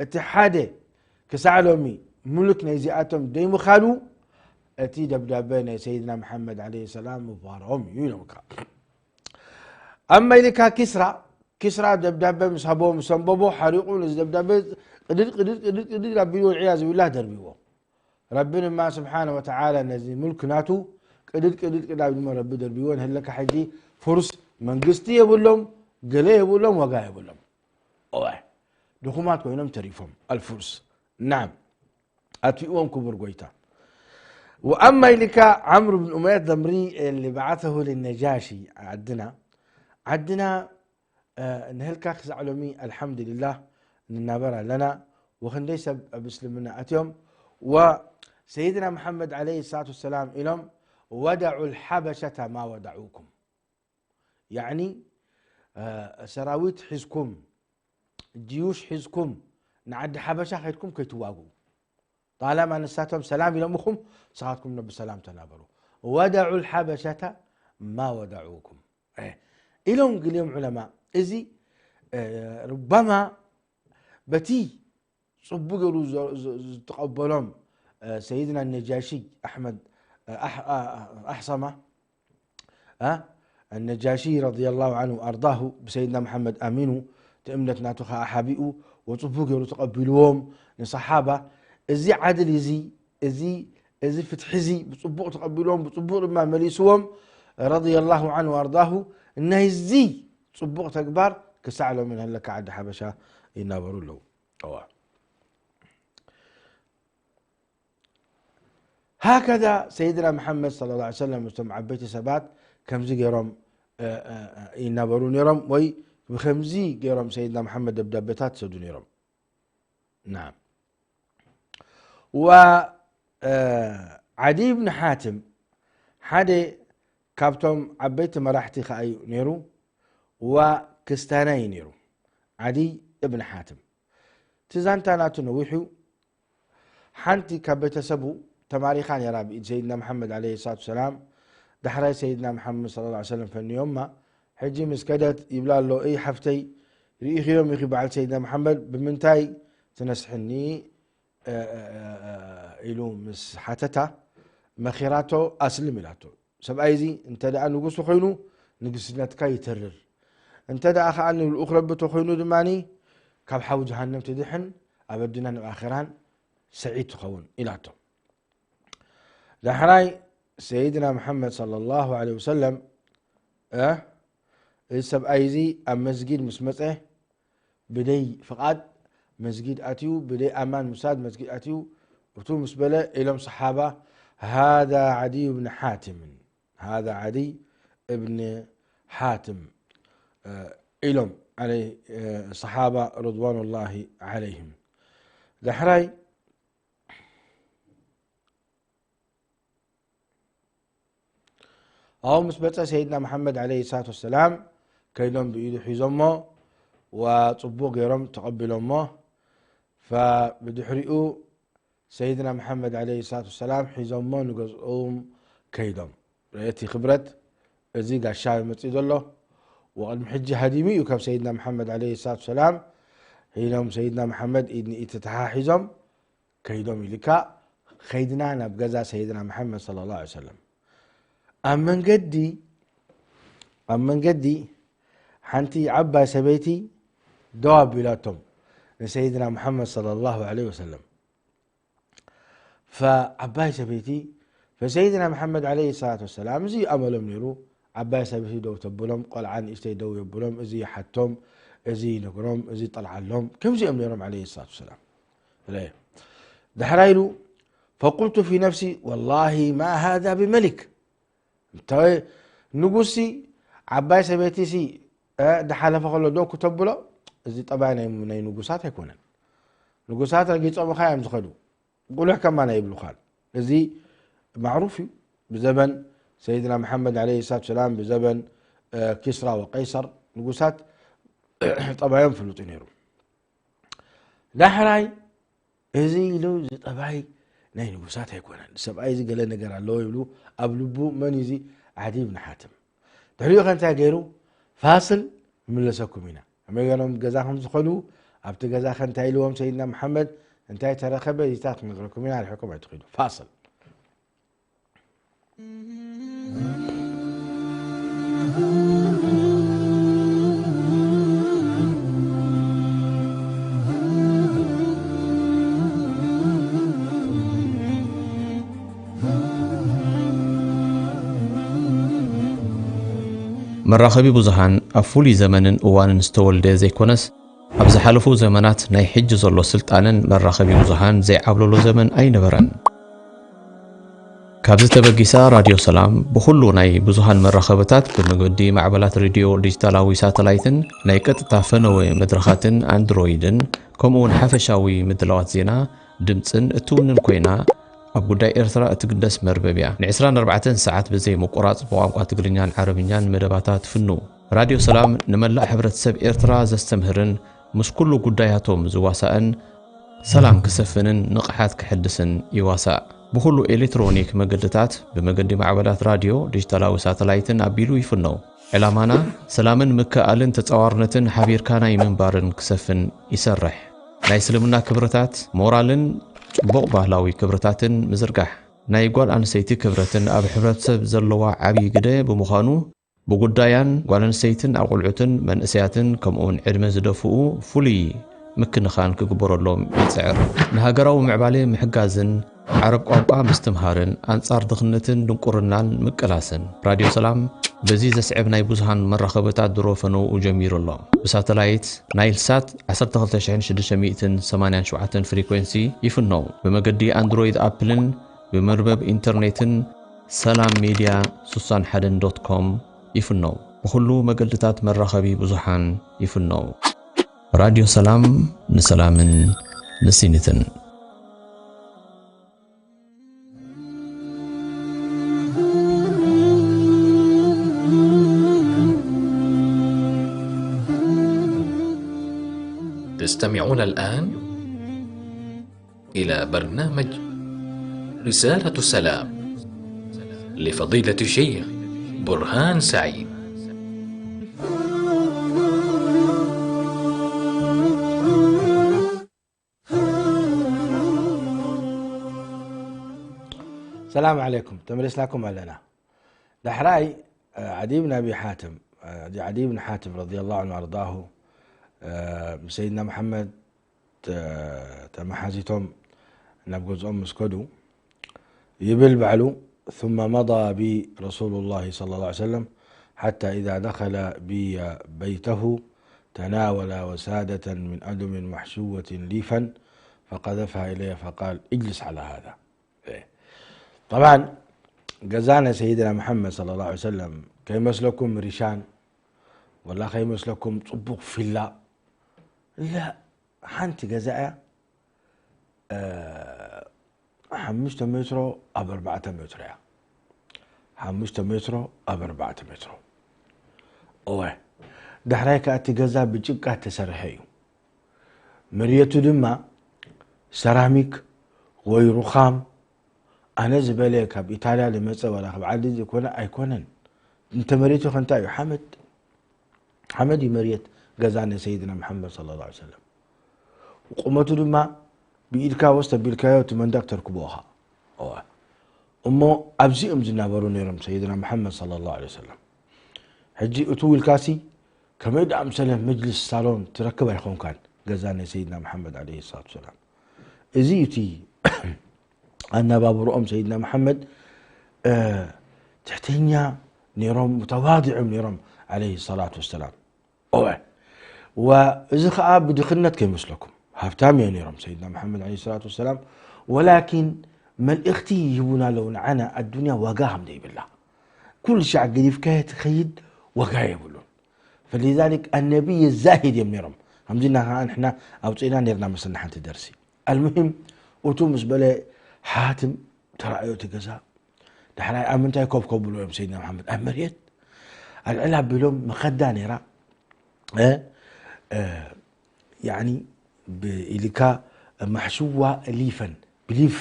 እቲ ሓደ ክሳዕ ሎሚ ሙሉክ ናይዚኣቶም ደይምኻኑ፣ እቲ ደብዳበ ናይ ሰይድና መሓመድ ዓለይሂ ሰላም ምባሮም እዩ ኢሎምካ። ኣማ ኢልካ ኪስራ፣ ኪስራ ደብዳበ ምስ ሃቦ፣ ምስ ኣንበቦ፣ ሓሪቑ ነዚ ደብዳበ ቅድድ፣ ቅድድ፣ ቅድድ፣ ቅድድ ኣቢሉ ወልዕያዙ ቢላህ ደርቢዎ። ረቢ ድማ ስብሓነ ወተዓላ ነዚ ሙልክ ናቱ ቅድድ፣ ቅድድ፣ ቅድድ ኣቢሉ ረቢ ደርቢዎ። ንህለካ ሕጂ ፍርስ መንግስቲ የብሎም፣ ገለ የብሎም፣ ዋጋ የብሎም። እወ፣ ድኹማት ኮይኖም ተሪፎም። ኣልፍርስ። ናም። ኣትይዎም ክቡር ጎይታ። ወኣማ ኢልካ ዓምሩ ብን ኡመያ ደምሪ፣ اللي بعثه للنجاشي ዓድና፣ ዓድና፣ እ፣ ንህልካ ክሳዕ ሎሚ ኣልሓምዱሊላህ ንናበር ኣለና። ወክንደይ ሰብ ኣብ እስልምና ኣትዮም። ወሰይድና መሓመድ ዓለይሂ ሰላቱ ወሰላም ኢሎም፣ "ወደዑ ልሓበሸተ ማ ወደዑኩም።" ያዕኒ፣ እ፣ ሰራዊት ሒዝኩም፣ ጅዩሽ ሒዝኩም ንዓዲ ሓበሻ ከይድኩም ከይትዋግኡ። ጣላማ ንሳቶም ሰላም ኢሎምኹም፣ ንስኻትኩም ብሰላም ተናበሩ። "ወደዑ ልሓበሸተ ማ ወደዑኩም።" እ፣ ኢሎም ግልዮም ዑለማ። እዚ፣ እ፣ ሩበማ በቲ ጽቡቕ ገይሩ ዘ-፣ ዘ-፣ ዝተቐበሎም፣ እ፣ ሰይድና ነጃሺ ኣሕመድ፣ እ፣ ኣሕ-፣ ኣ-፣ ኣሕሰማ፣ እ፣ ነጃሺ ረዲየላሁ ዐንሁ ኣርዳሁ ብሰይድና መሓመድ ኣሚኑ፣ እቲ እምነት ናቱ ኸዓ ሓቢኡ፣ ወጽቡቕ ገይሩ ተቐቢልዎም ንሰሓባ። እዚ ዓድል እዚ፣ እዚ፣ እዚ ፍትሒ እዚ ብጽቡቕ ተቐቢልዎም፣ ብጽቡቕ ድማ መሊስዎም፣ ረዲየላሁ ዐንሁ ኣርዳሁ። ናይዚ ጽቡቕ ተግባር ክሳዕ ሎሚ ንህለካ ዓዲ ሓበሻ ይናበሩ ኣለዉ። እዋ። ሃከዛ ሰይድና መሓመድ ሰለላሁ ዐለይሂ ወሰለም ምስቶም ዓበይቲ ሰባት ከምዚ ገይሮም፣ እ፣ እ፣ እ፣ ይናበሩ ነይሮም፣ ወይ ብከምዚ ገይሮም ሰይድና መሓመድ ደብዳቤታት ይሰዱ ነይሮም። ናም። ወ፣ እ፣ ዓዲ ብን ሓትም ሓደ ካብቶም ዓበይቲ መራሕቲ ከኣ እዩ ነይሩ፣ ወ ክስታናይ እዩ ነይሩ። ዓዲ እብን ሓትም። እቲ ዛንታ ናቱ ነዊሕ እዩ። ሓንቲ ካብ ቤተሰቡ ተማሪኻ ነይራ ብኢድ ሰይድና መሓመድ ዓለይሂ ሰላቱ ሰላም። ዳሕራይ ሰይድና መሓመድ ሰለላሁ ዐለይሂ ወሰለም ፈንዮማ። ሕጂ ምስ ከደት ይብላ ኣሎ፣ "እይ ሓፍተይ፣ ርኢኽዮም ኢኺ በዓል ሰይድና መሓመድ፣ ብምንታይ ትነስሕኒ?" እ፣ እ፣ እ፣ እ፣ ኢሉ ምስ ሓተታ፣ መኺራቶ፣ "ኣስልም" ኢላቶ። ሰብኣይ እዚ እንተ ደኣ ንጉስ ኮይኑ ንግስነትካ ይተርር፣ እንተ ደኣ ኸኣ ንልኡኽ ረቢ ተኾይኑ ድማ ካብ ሓዊ ጀሃነም ትድሕን፣ ኣብ ኣዱንያን ኣብ ኣኼራን ሰዒድ ትኸውን ኢላቶ። ዳሕራይ ሰይድና መሓመድ ሰለላሁ ዐለይሂ ወሰለም፣ እ፣ እዚ ሰብኣይ እዚ ኣብ መስጊድ ምስ መጸ፣ ብደይ ፍቓድ መስጊድ ኣትዩ፣ ብደይ ኣማን ምውሳድ መስጊድ ኣትዩ፣ እቱ ምስ በለ፣ ኢሎም ሰሓባ፣ ሃዛ ዓዲይ ብን ሓትም፣ ሃዛ ዓዲይ እብን ሓትም፣ እ፣ ኢሎም፣ ዓለይ-፣ እ፣ ሰሓባ ርድዋኑላሂ ዓለይሂም። ዳሕራይ ኣብኡ ምስ በጸ ሰይድና መሓመድ ዓለይሂ ሰላቱ ወሰላም ከይዶም ብኢዱ ሒዞሞ፣ ወጽቡቕ ገይሮም ተቐቢሎሞ። ፈብድሕሪኡ ሰይድና መሓመድ ዓለይሂ ሰላቱ ወሰላም ሒዞሞ ንገዝኦም ከይዶም። ርእየ እቲ ክብረት፣ እዚ ጋሻ መጺኡ ዘሎ፣ ወቕድሚ ሕጂ ሃዲሙ እዩ ካብ ሰይድና መሓመድ ዓለይሂ ሰላቱ ወሰላም። ሒዞም ሰይድና መሓመድ ኢድ ንኢድ ተተሓሒዞም ከይዶም ኢልካ፣ ከይድና ናብ ገዛ ሰይድና መሓመድ ሰለላሁ ዐለይሂ ወሰለም። ኣብ መንገዲ፣ ኣብ መንገዲ ሓንቲ ዓባይ ሰበይቲ ደው ኣቢላቶም ንሰይድና መሓመድ ሰለላሁ ዐለይሂ ወሰለም። ፈዓባይ ሰበይቲ፣ ፈሰይድና መሓመድ ዓለይሂ ሰላቱ ወሰላም፣ እዚ ኣመሎም ነይሩ። ዓባይ ሰበይቲ ደው ተብሎም፣ ቆልዓ ንእሽተይ ደው የብሎም፣ እዚ ይሓቶም፣ እዚ ይነግሮም፣ እዚ ይጠልዓሎም። ከምዚኦም ነይሮም ዓለይሂ ሰላቱ ወሰላም። ዳሕራይ ኢሉ፣ ፈቁልቱ ፊ ነፍሲ፣ ወላሂ ማ ሃዛ ብመሊክ። እንታይ ንጉስሲ ዓባይ ሰበይቲሲ፣ እ፣ እንዳሓለፈ ከሎ ደው ክተብሎ፣ እዚ ጠባይ ናይ፣ ናይ ንጉሳት ኣይኮነን። ንጉሳት ረጊጾምኻ እዮም ዝኸዱ። ጉልሕ ከማን ኣይብሉኻን። እዚ ማዕሩፍ እዩ። ብዘበን ሰይድና መሓመድ ዓለይሂ ሰላቱ ሰላም፣ ብዘበን፣ እ፣ ኪስራ ወቀይሰር ንጉሳት ጠባዮም ፍሉጥ እዩ ነይሩ። ዳሕራይ እዚ ኢሉ፣ እዚ ጠባይ ናይ ንጉሳት ኣይኮነን፣ ሰብኣይ እዚ ገለ ነገር ኣለዎ ይብሉ ኣብ ልቡ። መን እዩ እዚ? ዓዲ ብን ሓትም። ድሕሪኡ ከ እንታይ ገይሩ? ፋስል፣ ንምለሰኩም ኢና። ከመይ ገይሮም ገዛ ከም ዝኸዱ፣ ኣብቲ ገዛ ከ እንታይ ኢልዎም ሰይድና መሓመድ፣ እንታይ ተረኸበ፣ እዚታት ክንነግረኩም ኢና፣ ርሕኩም ኣይትኺዱ። ፋስል። መራኸቢ ብዙሃን ኣብ ፍሉይ ዘመንን እዋንን ዝተወልደ ዘይኮነስ፣ ኣብ ዝሓለፉ ዘመናት ናይ ሕጂ ዘሎ ስልጣነን መራኸቢ ብዙሃን ዘይዓብለሎ ዘመን ኣይነበረን። ካብዚ ተበጊሳ ራድዮ ሰላም ብኹሉ ናይ ብዙሃን መራኸብታት ብመገዲ ማዕበላት ሬድዮ፣ ዲጂታላዊ ሳተላይትን ናይ ቀጥታ ፈነወ መድረኻትን ኣንድሮይድን፣ ከምኡ እውን ሓፈሻዊ ምድላዋት ዜና፣ ድምጽን እትውንን ኮይና፣ ኣብ ጉዳይ ኤርትራ እትግደስ መርበብ እያ። ን ዕስራን ኣርባዕተን ሰዓት ብዘይ ምቁራጽ ብቋንቋ ትግርኛን ዓረብኛን መደባታ ትፍኑ። ራድዮ ሰላም ንመላእ ሕብረተሰብ ኤርትራ ዘስተምህርን ምስ ኩሉ ጉዳያቶም ዝዋሳእን፣ ሰላም ክሰፍንን ንቕሓት ክሕድስን ይዋሳእ። ብኹሉ ኤሌክትሮኒክ መገድታት፣ ብመገዲ ማዕበላት ራድዮ፣ ዲጂታላዊ ሳተላይትን ኣቢሉ ይፍነው። ዕላማና ሰላምን ምክእኣልን ተጻዋርነትን ሓቢርካ ናይ ምንባርን ክሰፍን ይሰርሕ። ናይ እስልምና ክብርታት፣ ሞራልን ጽቡቕ ባህላዊ ክብርታትን ምዝርጋሕ። ናይ ጓል ኣንስተይቲ ክብረትን ኣብ ሕብረተሰብ ዘለዋ ዓብዪ ግደ ብምዃኑ፣ ብጉዳያን ጓል ኣንስተይትን ኣቑልዑትን መንእሰያትን ከምኡውን ዕድመ ዝደፍኡ ፍሉይ ምክንኻን ክግበረሎም ይጽዕር። ንሃገራዊ ምዕባለ ምሕጋዝን ዓረብ ቋንቋ ምስትምሃርን ኣንጻር ድኽነትን ድንቁርናን ምቅላስን። ራድዮ ሰላም በዚ ዘስዕብ ናይ ብዙሃን መራኸብታት ድሮ ፈነውኡ ጀሚሩ ኣሎ። ብሳተላይት ናይል ሳት ዓሰርተ ክልተ ሽሕን ሽዱሽተ ሚእትን ሰማንያን ሸውዓተን ፍሪኮንሲ ይፍነው። ብመገዲ ኣንድሮይድ ኣፕልን ብመርበብ ኢንተርኔትን ሰላም ሜድያ ስሳን ሓደን ዶት ኮም ይፍነው። ብኹሉ መገድታት መራኸቢ ብዙሃን ይፍነው። ራድዮ ሰላም ንሰላምን ንሲኒትን። تستمعون الآن إلى برنامج رسالة سلام لفضيلة الشيخ برهان سعيد. ሰላም ዓለይኩም፣ ተመሊስናኩም ኣለና። ዳሕራይ፣ እ፣ ዓዲ ብን ኣቢ ሓትም፣ እ፣ ዓዲ ብን ሓትም ረዲየላሁ ዐንሁ ኣርዳሁ፣ እ፣ ምስ ሰይድና መሓመድ ተ-፣ ተመሓዚቶም ናብ ገዝኦም ምስ ከዱ፣ ይብል ባዕሉ፣ ثم مضى بي رسول الله صلى الله عليه وسلم حتى إذا دخل بي بيته تناول وسادة من أدم محشوة ليفا فقذفها إلي فقال: اجلس على هذا. طبعا ገዛ ናይ ሰይድና መሓመድ صلى الله عليه وسلم ከይመስለኩም ሪሻን ወላ ከይመስለኩም ፅቡቕ ፊላ ላ ሓንቲ ገዛ እያ። ሓሙሽተ ሜትሮ ኣብ ኣርባዕተ ሜትሮ እያ። ሓሙሽተ ሜትሮ ኣብ ኣርባዕተ ሜትሮ። እወ፣ ዳሕራይ ከኣ እቲ ገዛ ብጭቃ እተሰርሐ እዩ። መርየቱ ድማ ሰራሚክ ወይ ሩኻም፣ ኣነ ዝበለ ካብ ኢታልያ ዝመጸ ዋላ ካብ ዓዲ እዚ ኮነ ኣይኮነን። እንተ መሬቱ ከ እንታይ እዩ? ሓመድ። ሓመድ እዩ መርየት ገዛ ናይ ሰይድና መሓመድ صلى الله عليه وسلم። ቁመቱ ድማ ብኢድካ ወስ ተቢልካዮ እቲ መንደቕ ተርክቦ ኢኻ። እወ። እሞ ኣብዚኦም ዝነበሩ ነይሮም ሰይድና መሓመድ صلى الله عليه وسلم። ሕጂ እቱ ኢልካሲ ከመይ ደኣምሰለ መጅልስ ሳሎን ትረክብ ኣይኾንካን ገዛ ናይ ሰይድና መሓመድ عليه الصلاة والسلام። እዚ እዩ እቲ ኣነባብርኦም ሰይድና መሓመድ ትሕተኛ ነይሮም፣ ሙተዋዲዕ እዮም ነይሮም عليه الصلاة والسلام። እወ፣ ወ-፣ እዚ ኸዓ ብድኽነት ከይመስለኩም ሃብታም እዮም ነይሮም ሰይድና መሓመድ عليه الصلاة والسلام። ወላኪን መልእኽቲ ይህቡና ኣለዉ ንዓና ኣዱንያ ዋጋ ከም ዘይብላ። ኩሉ ሻዕ ገዲፍካዮ ትኸይድ ዋጋ የብሉን። فلذلك النبي الزاهد እዮም ነይሮም። ከምዚ እና ከዓ ንሕና ኣውፅእና ነይርና መስለና ሓንቲ ደርሲ። المهم እቱ ምስ በለ ሓትም ተራእዮ እቲ ገዛ። ዳሕራይ ኣብ ምንታይ ኮፍ ከብሉ እዮም ሰይድና መሓመድ? ኣብ መሬት ኣልዕል ኣቢሎም መኸዳ ነይራ። እ፣ እ፣ ያኒ ብኢልካ ማሕሽዋ ሊፈን ብሊፍ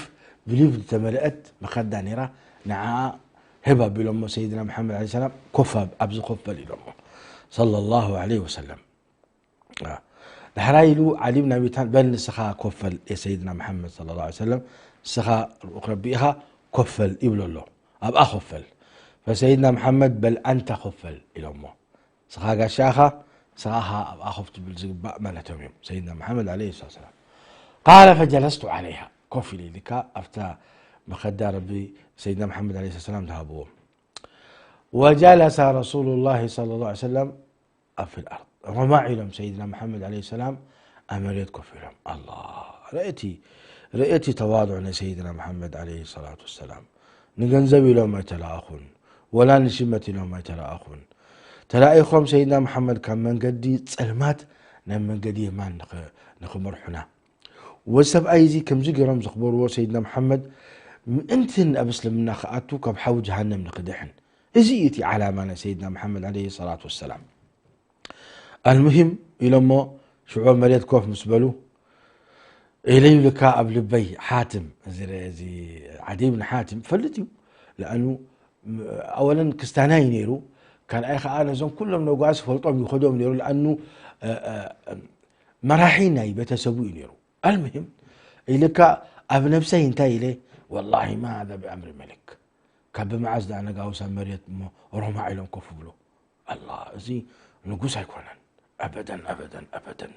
ብሊፍ ዝተመልአት መኸዳ ነይራ። ንዓኣ ህብ ኣቢሎሞ ሰይድና መሓመድ عليه السلام ኮፍ ኣብ-፣ ኣብዚ ኮፍ በል ኢሎሞ صلى الله عليه وسلم። ዳሕራይ ኢሉ ዓሊ ብን ኣቢ ጣልብ በል ንስኻ ኮፈል የሰይድና መሓመድ صلى الله عليه وسلم ንስኻ ልኡኽ ረቢ ኢኻ ኮፈል ይብሎ ኣሎ ኣብኣ ኮፈል ፈሰይድና መሓመድ በል ኣንታ ኮፈል ኢሎሞ ንስኻ ጋሻ ኢኻ ንስኻ ኢኻ ኣብኣ ኮፍ ትብል ዝግባእ ማለቶም እዮም ሰይድና መሓመድ عليه الصلاة والسلام قال فجلست عليها ኮፍ ኢለ ኢልካ ኣብታ መኸዳ ረቢ ሰይድና መሓመድ عليه الصلاة والسلام ዝሃብዎም وجلس رسول الله صلى الله عليه وسلم في الأرض رماع ኢሎም ሰይድና መሓመድ عليه السلام ኣብ መሬት ኮፍ ኢሎም ኣላ ርእቲ ርእቲ ተዋضع ናይ ሰይድና መሓመድ عليه الصلاة والسلام ንገንዘብ ኢሎም ኣይተለኣኹን ወላ ንሽመት ኢሎም ኣይተለኣኹን ተላኢኾም ሰይድና መሓመድ ካብ መንገዲ ጸልማት ናብ መንገዲ የማን ንኽመርሑና ወሰብኣይ እዚ ከምዚ ገይሮም ዘኽበርዎ ሰይድና መሓመድ ምእንትን ኣብ እስልምና ክኣቱ ካብ ሓዊ ጀሃነም ንክድሕን እዚ እዩ እቲ ዓላማ ናይ ሰይድና መሓመድ عليه الصلاة والسلام المهم ኢሎሞ ሽዑ መሬት ኮፍ ምስ በሉ ኢለዩ ልካ ኣብ ልበይ ሓትም እዚ ዓዲ ብን ሓትም ፈልጥ እዩ ለኣኑ ኣወለን ክስታናይ ነይሩ ካልኣይ ከዓ ነዞም ኩሎም ነጓስ ፈልጦም ይኸዶም ነይሩ ለኣኑ መራሒ ናይ ቤተሰቡ እዩ ነይሩ المهم ኢልካ ኣብ ነብሰይ እንታይ ኢለ والله ما هذا بأمر ملك ካብ ብመዓዝ ደኣ ነጋውሳ መሬት እሞ ሮማ ኢሎም ኮፍ ብሉ ኣላ እዚ ንጉስ ኣይኮነን أبدا أبدا أبدا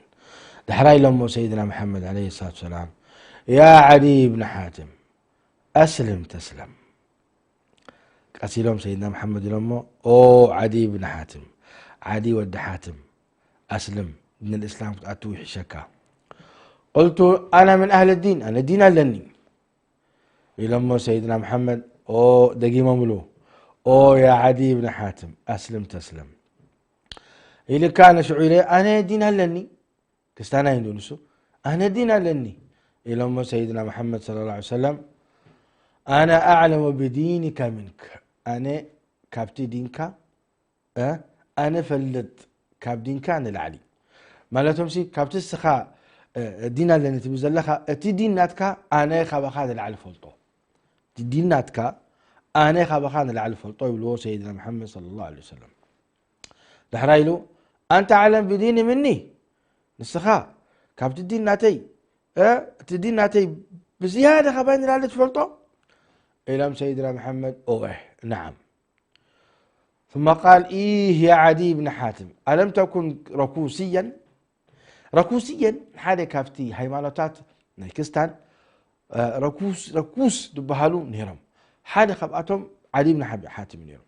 ዳሕራይ ኢሎሞ ሰይድና መሓመድ عليه الصلاة والسلام يا عدي بن حاتم أسلم تسلم ቀስ ኢሎም ሰይድና መሓመድ ኢሎሞ ኦ ዓዲ ብን ሓትም ዓዲ ወዲ ሓትም ኣስልም ዲን ልእስላም ክትኣትው ይሕሸካ قلت أنا من أهل الدين ኣነ ዲን ኣለኒ ኢሎሞ ሰይድና መሓመድ ኦ ደጊሞምሉ ኦ ያ ዓዲ ብን ሓትም ኣስልም ተስለም ኢልካ ኣነ ሽዑ ኢለ ኣነ ዲን ኣለኒ ክስታናይ እንዶ ንሱ ኣነ ዲን ኣለኒ ኢሎሞ ሰይድና መሓመድ صلى الله عليه وسلم أنا أعلم بدينك منك ኣነ ካብቲ ዲንካ ኣነ ፈልጥ ካብ ዲንካ ንላዕሊ ማለቶም ሲ ካብቲ እስኻ ዲን ኣለኒ ትብል ዘለኻ እቲ ዲን ናትካ ኣነ ካባኻ ንላዕሊ ፈልጦ እቲ ዲን ናትካ ኣነ ካባኻ ንላዕሊ ፈልጦ ይብልዎ ሰይድና መሓመድ صلى الله عليه وسلم ዳሕራ ኢሉ ኣንተ ኣዕለም ብዲኒ ምኒ ንስኻ ካብቲ ዲን ናተይ እቲ ዲን ናተይ ብዝያዳ ካባይ ንላዕሊ ትፈልጦ ኢሎም ሰይድና መሓመድ ኦወ ነዓም ثم قال إيه يا عدي بن حاتم ألم تكن ركوسيا ركوسيا ሓደ ካብቲ ሃይማኖታት ናይ ክስታን ረኩስ ዝበሃሉ ነይሮም ሓደ ካብኣቶም ዓዲ ብን ሓቢ ሓትም ነይሩ።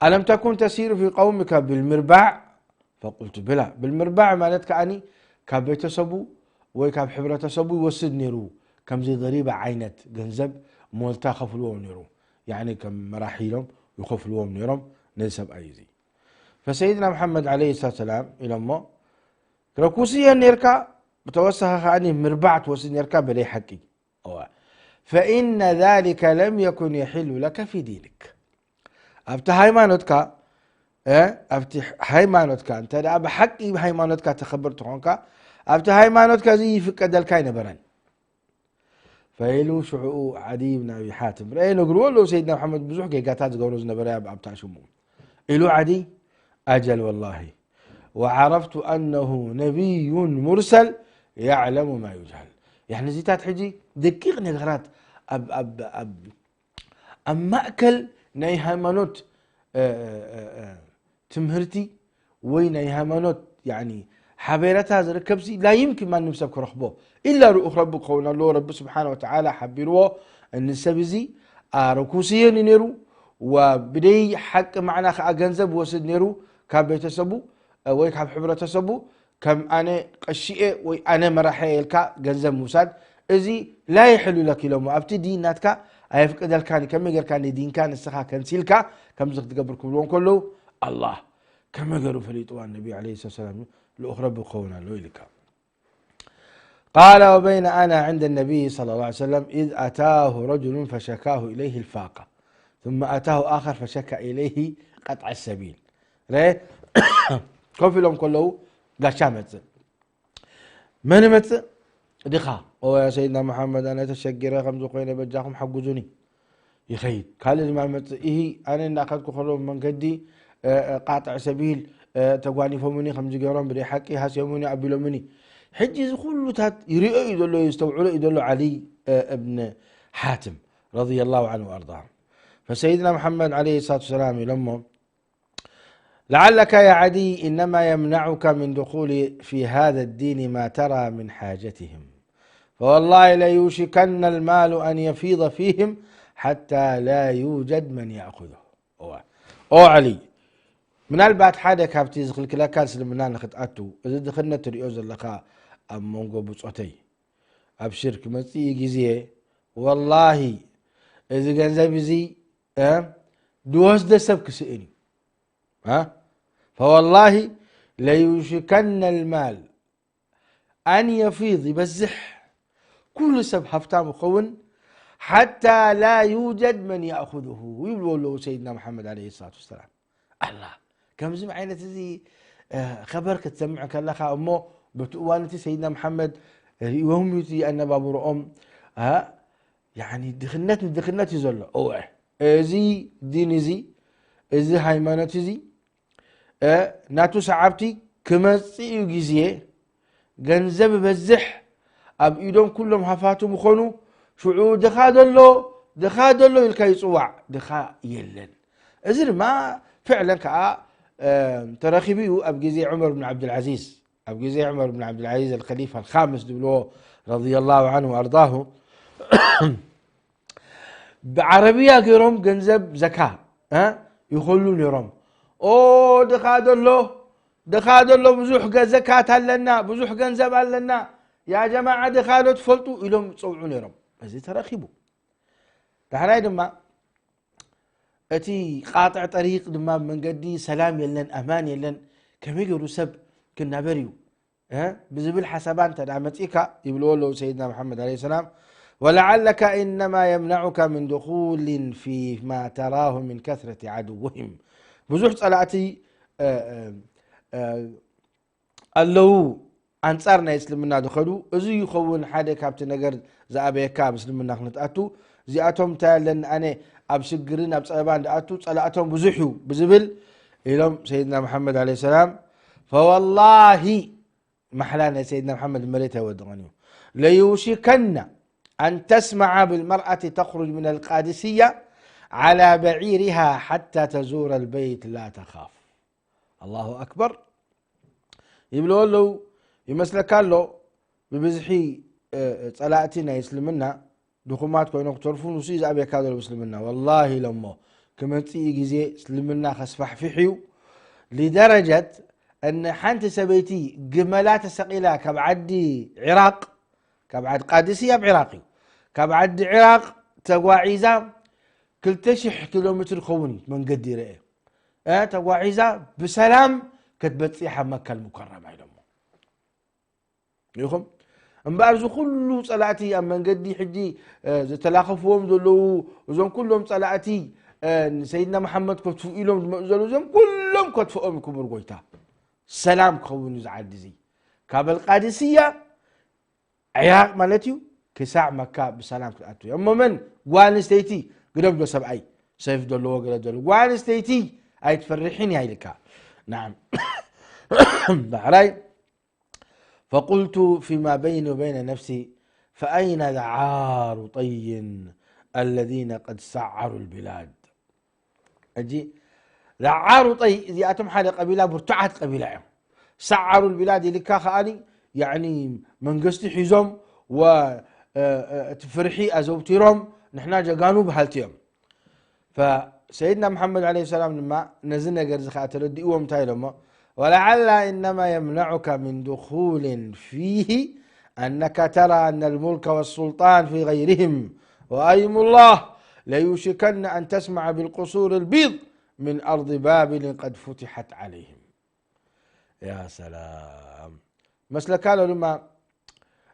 ألم تكن تسير في قومك بالمرباع؟ فقلت بلى. بالمرباع ማለት ከዓኒ ካብ ቤተሰቡ ወይ ካብ ሕብረተሰቡ ይወስድ ነይሩ። ከምዚ ضريبة ዓይነት ገንዘብ ሞልታ ከፍልዎም ነይሩ። ያኒ ከም መራሒ ኢሎም ይኸፍልዎም ነይሮም ነዚ ሰብኣይ እዚ። فسيدنا محمد عليه الصلاة والسلام ኢሎሞ፣ ረኩስ እየ ነርካ፣ ብተወሳኺ ከዓኒ ምርባዕ ትወስድ ነርካ ብለይ ሓቂ። እዋ። فإن ذلك لم يكن يحل لك في دينك. ኣብቲ ሃይማኖትካ፣ እ፣ ኣብቲ ሃይማኖትካ፣ እንተ ደኣ ብሓቂ ሃይማኖትካ ተኸብር ትኾንካ፣ ኣብቲ ሃይማኖትካ እዚ ይፍቀደልካ ኣይነበረን። ፈኢሉ ሽዑኡ ዓዲ ብን ኣቢ ሓትም ረአ ነግርዎ ኣለዉ፣ ሰይድና መሓመድ ብዙሕ ጌጋታት ዝገብሮ ዝነበረ ኣብ፣ ኣብታ ሽሙ። ኢሉ ዓዲ፣ ኣጀል ወላሂ፣ وعرفت أنه نبي مرسل يعلم ما يجهل። ያኒ እዚታት ሕጂ ደቂቕ ነገራት ኣብ፣ ኣብ፣ ኣብ፣ ኣብ ማእከል ናይ ሃይማኖት፣ እ፣ እ፣ እ፣ እ፣ ትምህርቲ ወይ ናይ ሃይማኖት፣ ያኒ፣ ሓቤረታ ዝርከብሲ ላ ይምኪን ማንም ሰብ ክረኽቦ ኢላ ርኡኽ ረቢ ክኸውን ኣለዎ። ረቢ ስብሓነ ወተዓላ ሓቢርዎ፣ ንሰብ እዚ ኣረኩስየኒ ነይሩ፣ ወብደይ ሓቂ ማዕና ከኣ ገንዘብ ወስድ ነይሩ ካብ ቤተሰቡ፣ እ፣ ወይ ካብ ሕብረተሰቡ፣ ከም ኣነ ቀሺኤ ወይ ኣነ መራሒ ኢልካ ገንዘብ ምውሳድ፣ እዚ ላ የሕሉ ለክ ኢሎሞ። ኣብቲ ዲን ናትካ ኣየፍቅደልካን እዩ። ከመይ ጌርካ ንዲንካ ንስኻ ከንሲልካ ከምዚ ክትገብር ክብልዎ እንከለዉ፣ ኣላህ ከመይ ገይሩ ፈሊጥዋ? ነቢ ዓለይሂ ሰላም ልኡኽ ረቢ ክኸውን ኣለዎ ኢልካ። قال: وبين أنا عند النبي صلى الله عليه وسلم إذ أتاه رجل فشكاه إليه الفاقة، ثم أتاه آخر فشكا إليه قطع السبيل. ረ-፣ ኮፍ ኢሎም ከለዉ ጋሻ መጽእ። መን ይመጽእ? ድኻ። "ኦ፣ ያ ሰይድና መሓመድ፣ ኣነ ተሸጊረ ከምዚ ኮይነ፣ በጃኹም ሓግዙኒ።" ይኸይድ። ካልእ ድማ ይመጽእ። "ኢሂ፣ ኣነ እንዳኸድኩ ከለዉ መንገዲ፣ እ፣ እ፣ ቃጥዕ ሰቢል፣ እ፣ ተጓኒፎምኒ፣ ከምዚ ገይሮም ብደይ ሓቂ ሃስዮምኒ፣ ኣቢሎምኒ።" ሕጂ እዚ ኩሉታት ይሪኦ እዩ ዘሎ፣ የስተውዕሎ እዩ ዘሎ ዓሊ፣ እ፣ እብን ሓትም ረዲየላሁ ዐንሁ ወኣርዳሁ። ፈሰይድና መሓመድ ዓለይሂ ሰላቱ ወሰላም ኢሎሞ፣ لعلك يا عدي إنما يمنعك من دخول في هذا الدين ما ترى من حاجتهم، فوالله ليوشكن المال أن يفيض فيهم حتى لا يوجد من يأخذه. እዋ። ኦ ዓሊ፣ ምናልባት ሓደ ካብቲ ዝኽልክለካ እስልምና ንኽትኣቱ፣ እዚ ድኽነት ትሪኦ ዘለኻ ኣብ መንጎ ብጾተይ፣ ኣብሽር፣ ክመጽእ እዩ ግዜ፣ ወላሂ፣ እዚ ገንዘብ እዚ፣ እ፣ ድወስደ ሰብ ክስእን እዩ። ها؟ فوالله ليوشكن المال أن يفيض، ይበዝሕ፣ ኩሉ ሰብ ሃብታም ይኸውን፣ حتى لا يوجد من يأخذه ይብልዎ ኣለዉ ሰይድና መሓመድ ዓለይሂ ሰላቱ ወሰላም። ኣላ፣ ከምዚ ዓይነት እዚ፣ እ፣ ኸበር ክትሰምዕ ከለኻ እሞ፣ በቲ እዋን እቲ ሰይድና መሓመድ ርእዮም እዩ እቲ ኣነባብርኦም፣ እ፣ ያኒ ድኽነት ንድኽነት እዩ ዘሎ። እወ፣ እዚ ዲን እዚ፣ እዚ ሃይማኖት እዚ፣ እ፣ ናቱ ሰዓብቲ ክመጽእ እዩ ግዜ፣ ገንዘብ ይበዝሕ፣ ኣብ ኢዶም ኩሎም ሃፋትም ይኾኑ፣ ሽዑ ድኻ ደሎ፣ ድኻ ደሎ ኢልካ ይጽዋዕ፣ ድኻ የለን። እዚ ድማ ፍዕለን ከኣ፣ እ፣ ተረኺቡ እዩ ኣብ ግዜ ዑመር ብን ዓብዱልዓዚዝ፣ ኣብ ግዜ ዑመር ብን ዓብዱልዓዚዝ ኣልኸሊፋ ኣልኻምስ ዝብልዎ ረዲየላሁ ዐንሁ ወኣርዳሁ፣ ብዓረብያ ገይሮም ገንዘብ ዘካ፣ እ፣ ይኸሉ ነይሮም። "ኦ፣ ድኻ ደሎ፣ ድኻ ደሎ፣ ብዙሕ ገ-፣ ዘካት ኣለና፣ ብዙሕ ገንዘብ ኣለና፣ ያ ጀማዓ ድኻ ዶ ትፈልጡ?" ኢሎም ይጸውዑ ነይሮም። እዚ ተረኺቡ። ዳሕራይ ድማ እቲ ቃጥዕ ጠሪቅ ድማ መንገዲ ሰላም የለን፣ ኣማን የለን፣ ከመይ ገይሩ ሰብ ክናበር እዩ? እ፣ ብዝብል ሓሳባ እንተ ደኣ መጺእካ፣ ይብልዎ ኣለዉ ሰይድና መሓመድ ዓለይሂ ሰላም፣ ولعلك إنما يمنعك من دخول فيما تراه من كثرة عدوهم። ብዙሕ ጸላእቲ፣ እ፣ እ፣ እ፣ ኣለዉ ኣንጻር ናይ እስልምና ዝኸዱ። እዚ ይኸውን ሓደ ካብቲ ነገር ዝኣበየካ ኣብ እስልምና ክንትኣቱ። እዚኣቶም እንታይ ኣለኒ ኣነ ኣብ ሽግርን ኣብ ጸበባን ዝኣቱ፣ ጸላእቶም ብዙሕ እዩ ብዝብል ኢሎም ሰይድና መሓመድ ዓለይሂ ሰላም። ፈወላሂ ማሕላ ናይ ሰይድና መሓመድ መሬት ኣይወድቕን እዩ። ለዩሽከና ኣን ተስመዓ ብልመርኣቲ ተኽሩጅ ምን ኣልቃድስያ ዓላ በዒርሃ ሓታ ተዙረ ልበይት ላ ተኻፍ። ኣላሁ ኣክበር ይብልዎ ኣለዉ። ይመስለካ ኣሎ ብብዝሒ፣ እ፣ ጸላእቲ ናይ እስልምና ድኹማት ኮይኖም ክተርፉ፣ ንሱ እዩ ዝኣብየካ ዘሎ ብእስልምና። ወላሂ ኢሎሞ፣ ክመጽእ እዩ ግዜ እስልምና ከስፋሕፍሕ እዩ። ሊደረጀት እነ ሓንቲ ሰበይቲ ግመላ ተሰቒላ ካብ ዓዲ ዒራቕ፣ ካብ ዓዲ ቃድሲ ኣብ ዒራቕ እዩ፣ ካብ ዓዲ ዒራቕ ተጓዒዛ ክልተ ሽሕ ኪሎ ሜትር ክኸውን እዩ መንገዲ ይረአ። እ፣ ተጓዒዛ ብሰላም ክትበጽሕ ኣብ መካ ኣልሙከረማ ኢሎሞ። ኢኹም እምበኣር፣ እዚ ኩሉ ጸላእቲ ኣብ መንገዲ ሕጂ፣ እ፣ ዝተላኸፍዎም ዘለዉ፣ እዞም ኩሎም ጸላእቲ፣ እ፣ ንሰይድና መሓመድ ከጥፍኡ ኢሎም ዝመጹ ዘለዉ፣ እዞም ኩሎም ከጥፍኦም ክቡር ጎይታ። ሰላም ክኸውን እዩ እዚ ዓዲ እዚ። ካብ ኣልቃድስያ፣ ዒራቕ ማለት እዩ፣ ክሳዕ መካ ብሰላም ክትኣቱ እያ። እሞ መን? ጓል ኣንስተይቲ፣ ግደፍ ዶ ሰብኣይ፣ ሰይፍ ዘለዎ ገለ ዘሎ። ጓል ኣንስተይቲ ኣይትፈርሕን እያ ኢልካ። ናዓም። ዳሕራይ፣ فقلت فيما بيني وبين نفسي، فأين ذعارطي الذين قد سعروا البلاد؟ ሕጂ ذعارطي እዚኣቶም ሓደ ቀቢላ፣ ብርቱዓት ቀቢላ እዮም። سعروا البلاد ኢልካ ከኣኒ፣ ያዕኒ መንግስቲ ሒዞም ወ-፣ እ-፣ እ-፣ እቲ ፍርሒ ኣዘውቲሮም፣ ንሕና ጀጋኑ በሃልቲ እዮም። ፈሰይድና መሓመድ ዓለይሂ ሰላም ድማ ነዚ ነገር እዚ ኸዓ ተረዲእዎም እንታይ ኢሎሞ? ولعل إنما يمنعك من دخول فيه أنك ترى أن الملك والسلطان في غيرهم وأيم الله ليوشكن أن تسمع بالقصور البيض من أرض بابل قد فتحت عليهم. يا سلام. መስለካ ዶ ድማ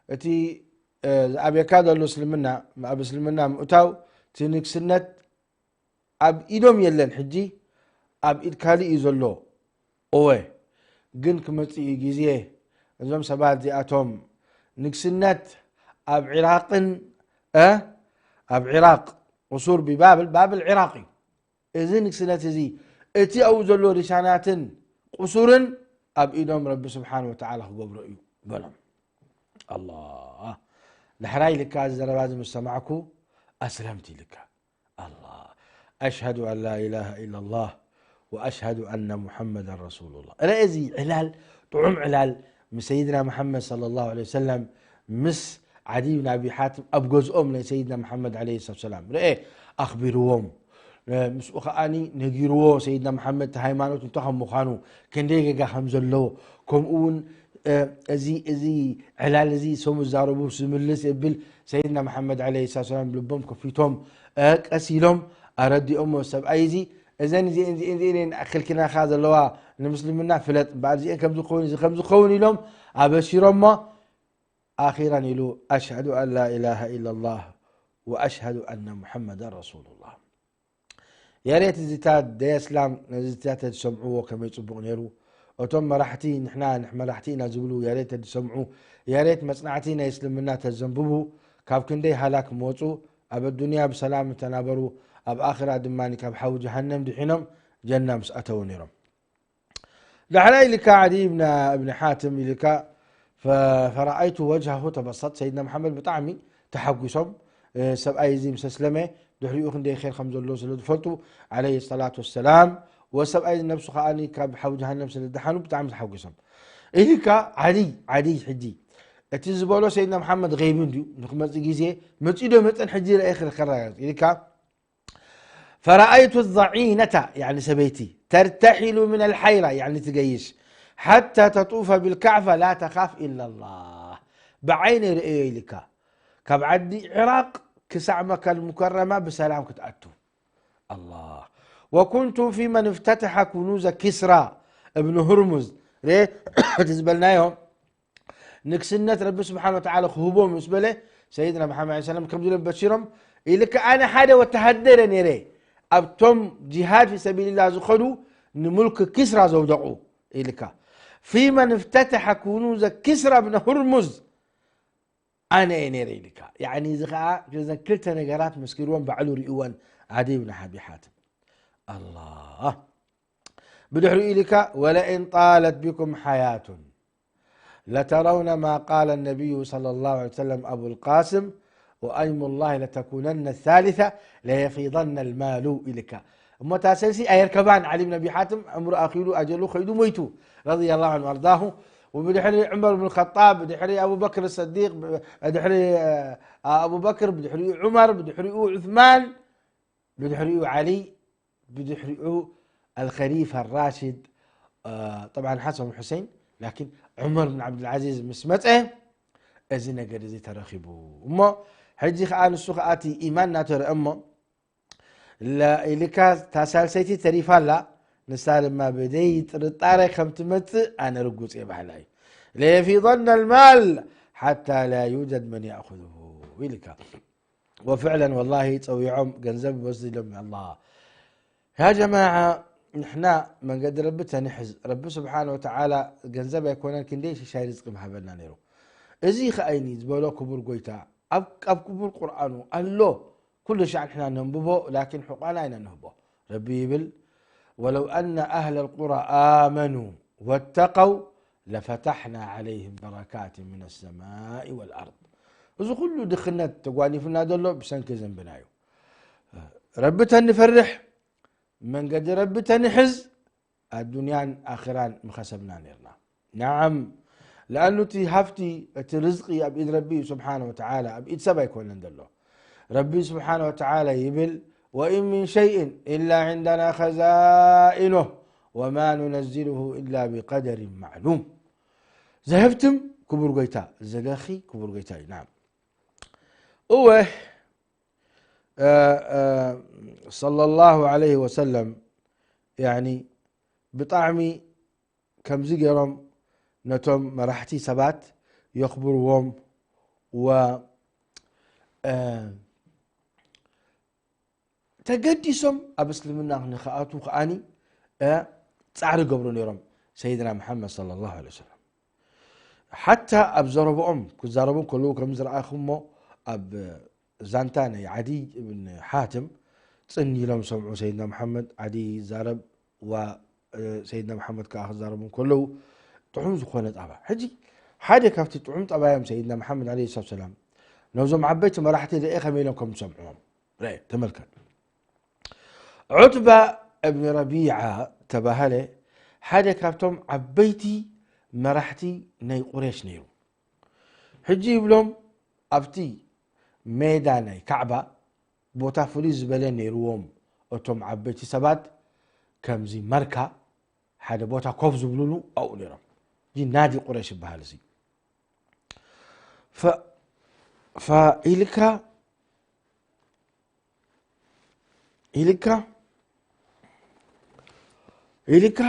እቲ፣ እ፣ ዝኣብየካ ዘሎ እስልምና፣ ኣብ እስልምና ምእታው፣ እቲ ንግስነት ኣብ ኢዶም የለን። ሕጂ ኣብ ኢድ ካልእ እዩ ዘሎ። እወ፣ ግን ክመጽእ እዩ ግዜ፣ እዞም ሰባት እዚኣቶም ንግስነት ኣብ ዒራቕን፣ እ፣ ኣብ ዒራቕ፣ ቁሱር ቢባብል፣ ባብል ዒራቕ እዩ። እዚ ንግስነት እዚ፣ እቲ ኣብኡ ዘሎ ሪሻናትን ቁሱርን ኣብ ኢዶም ረቢ ስብሓን ወተዓላ ክገብሮ እዩ በሎም። ኣላህ። ዳሕራይ ኢልካ እዚ ዘረባ እዚ ምስ ሰማዕኩ፣ ኣስለምት ኢልካ። ኣላህ። أشهد أن لا إله إلا الله وأشهد أن محمدا رسول الله። ረአ እዚ ዕላል፣ ጥዑም ዕላል፣ ምስ ሰይድና መሓመድ ሰለላሁ ዐለይሂ ወሰለም፣ ምስ ዓዲ ብን ኣቢ ሓትም ኣብ ገዝኦም ናይ ሰይድና መሓመድ ዐለይሂ ሰላቱ ወሰላም። ረአ፣ ኣኽቢርዎም። እ፣ ምስኡ ከኣኒ ነጊርዎ፣ ሰይድና መሓመድ እቲ ሃይማኖት እንታይ ከም ምዃኑ፣ ክንደይ ጌጋ ከም ዘለዎ፣ ከምኡ እውን፣ እ፣ እዚ፣ እዚ ዕላል እዚ ሰሙ ዝዛረቡ ዝምልስ የብል። ሰይድና መሓመድ ዐለይሂ ሰላቱ ወሰላም ልቦም ከፊቶም፣ እ፣ ቀስ ኢሎም ኣረዲኦሞ ሰብኣይ እዚ፣ እዘን እዚኤን፣ እዚኤን፣ እዚኤን እየን ኣኽልኪናኻ ዘለዋ ንምስልምና ፍለጥ፣ እምበኣር እዚኤን ከም ዝኸውን፣ እዚ ከም ዝኸውን ኢሎም ኣበሲሮሞ። ኣኺራን ኢሉ፣ أشهد أن لا إله إلا الله وأشهد أن محمدا رسول الله። ያሬት እዚታት ደይ ኣስላም ነዚ እዚታት ተዝሰምዕዎ ከመይ ጽቡቕ ነይሩ። እቶም መራሕቲ፣ ንሕና ንሕ-፣ መራሕቲ ኢና ዝብሉ ያሬት ተዝሰምዑ፣ ያሬት መጽናዕቲ ናይ እስልምና ተዘንብቡ፣ ካብ ክንደይ ሃላክ መጹ፣ ኣብ ኣዱንያ ብሰላም ተናበሩ፣ ኣብ ኣኺራ ድማ ካብ ሓዊ ጀሃነም ድሒኖም ጀና ምስ ኣተዉ ነይሮም። ዳሕራይ ኢልካ ዓዲ እብን፣ እብን ሓትም ኢልካ፣ ፈ-፣ ፈረኣይቱ ወጅሃሁ ተበሰጥ፣ ሰይድና መሓመድ ብጣዕሚ ተሓጒሶም፣ እ፣ ሰብኣይ እዚ ምስ ኣስለመ ድሕሪኡ ክንደይ ኼር ከም ዘሎ ስለ ዝፈልጡ፣ ዓለይሂ ሰላቱ ወሰላም፣ ወሰብኣይ እዚ ነብሱ ከኣ ካብ ሓዊ ጀሃነም ስለ ዝደሓኑ ብጣዕሚ ተሓጒሶም። ኢልካ ዓዲ፣ ዓዲ ሕጂ እቲ ዝበሎ ሰይድና መሓመድ ገይቢ እንድዩ፣ ንክመጽእ ግዜ መጺኡ ዶ መጸን ሕጂ ረኤ ክረጋግጽ ኢልካ፣ فرأيت الضعينة، يعني ሰበይቲ፣ ترتحل من الحيرة، يعني ትገይሽ، حتى تطوف بالكعبة لا تخاف إلا الله። ብዓይነይ ርእዮ ኢልካ። ካብ ዓዲ ዒራቕ ክሳዕ መካ المكرمة ብሰላም ክትኣቱ። الله. وكنت في من افتتح كنوز كسرى ابن هرمز። ርእ-፣ እቲ ዝበልናዮ ንግስነት ረቢ ስብሓን ወተዓላ ክህቦም ምስ በለ፣ ሰይድና መሓመድ ዓለይሂ ሰላም ከምዚ ኢሎም በሲሮም፣ ኢልካ ኣነ ሓደ ወተሃደረ ነይረ፣ ኣብቶም ጂሃድ ፊ ሰቢልላህ ዝኸዱ ንሙልክ ኪስራ ዘውደቑ ኢልካ። ፊ መን እፍተተሐ ኩኑዘ ኪስራ ብነ ሁርሙዝ ኣነ እየ ነይረ ኢልካ። ያዕኒ እዚ ኸዓ እዘን ክልተ ነገራት መስኪርወን ባዕሉ ሪእወን ዓዲ ብን ሓቢ ሓትም። ኣላህ። ብድሕሪኡ ኢልካ፣ ወለኢን ጣለት ቢኩም ሓያቱን ለተረውነ ማ ቃለ ነቢዩ ሰለላሁ ዐለይሂ ወሰለም ኣቡልቃስም ወኣይሙላሂ ለተኩነነ ሳሊሳ ለየፊደነ ልማሉ ኢልካ። እሞ እታ ሰልሲ ኣየርከባን። ዓሊ ብን ኣቢ ሓትም ዕምሩ ኣኺሉ፣ ኣጀሉ ኸይዱ፣ ሞይቱ፣ ረዲየላሁ ዐንሁ ወኣርዳሁ። وبدحري عمر بن الخطاب، بدحري أبو بكر الصديق، بدحري أبو بكر، بدحري عمر، بدحري عثمان، بدحري علي، بدحري الخليفة الراشد، طبعا حسن والحسين، لكن عمر بن عبد العزيز مسمته، እዚ ነገር እዚ ተረኺቡ። እሞ ሕጂ ከኣ ንሱ ከኣ እቲ ኢማን ናተረ እሞ ኢልካ እታ ሳልሰይቲ ተሪፋ ኣላ። ንሳ ድማ ብደይ ጥርጣረ ከም ትመጽእ ኣነ ርጉጽ እየ በሃላይ። ለየፊضن المال حتى لا يوجد من يأخذه ኢልካ። وفعلا والله ጸዊዖም ገንዘብ ይወስድ ኢሎም ኣላ። ያ ጀማዓ ንሕና መንገዲ ረቢ ተንሕዝ። ረቢ ስብሓን ወተዓላ ገንዘብ ኣይኮነን ክንደይ ሽሻይ ርዝቂ ምሃበና ነይሩ። እዚ ኸኣይኒ ዝበሎ ክቡር ጎይታ ኣብ ኣብ ክቡር ቁርኣኑ ኣሎ። ኩሉ ሻዕ ንሕና ነንብቦ ላኪን ሕቋና ኢና ንህቦ። ረቢ ይብል ولو أن أهل القرى آمنوا واتقوا لفتحنا عليهم بركات من السماء والأرض። እዚ ኩሉ ድኽነት ተጓኒፍና ዘሎ ብሰንኪ ዘንብና እዩ። ረቢ ተንፈርሕ መንገዲ ረቢ ተንሕዝ ኣዱንያን ኣኺራን ምኸሰብና ነርና። نعم لأنه እቲ ሃፍቲ እቲ ርዝቂ ኣብ ኢድ ረቢ እዩ ስብሓን ወተዓላ ኣብ ኢድ ሰብ ኣይኮነን ዘሎ። ረቢ ስብሓን ወተዓላ ይብል وإن من شيء إلا عندنا خزائنه وما ننزله إلا بقدر معلوم። ዘህብትም ክቡር ጎይታ ዘገኺ ክቡር ጎይታ እዩ። نعم እወ صلى الله عليه وسلم يعني ብጣዕሚ ከምዚ ገይሮም ነቶም መራሕቲ ሰባት የኽብርዎም ወ ተገዲሶም ኣብ እስልምና ንክኣቱ ከኣኒ ጻዕሪ ገብሩ ነይሮም ሰይድና መሓመድ صلى الله عليه وسلم ሓታ ኣብ ዘረብኦም ክዛረቡ ከለዉ ከም ዝረኣኹሞ ኣብ ዛንታ ናይ ዓዲ እብን ሓትም ጽን ኢሎም ሰምዑ ሰይድና መሓመድ ዓዲ ይዛረብ ዋ ሰይድና መሓመድ ከዓ ክዛረቡ ከለዉ ጥዑም ዝኾነ ጣባ ሕጂ ሓደ ካብቲ ጥዑም ጠባዮም ሰይድና መሓመድ ለ ሰላት ሰላም ነዞም ዓበይቲ መራሕቲ ርአ ከመይ ኢሎም ከም ዝሰምዕዎም ተመልከት ዑትባ እብኒ ረቢዓ ተባሃለ ሓደ ካብቶም ዓበይቲ መራሕቲ ናይ ቁሬሽ ነይሩ ሕጂ ይብሎም ኣብቲ ሜዳ ናይ ካዕባ ቦታ ፍሉይ ዝበለ ነይርዎም እቶም ዓበይቲ ሰባት ከምዚ መርካ ሓደ ቦታ ኮፍ ዝብሉሉ ኣብኡ ነይሮም እዚ ናዲ ቁሬሽ ይበሃል እዚ ኢልካ ኢልካ ኢልካ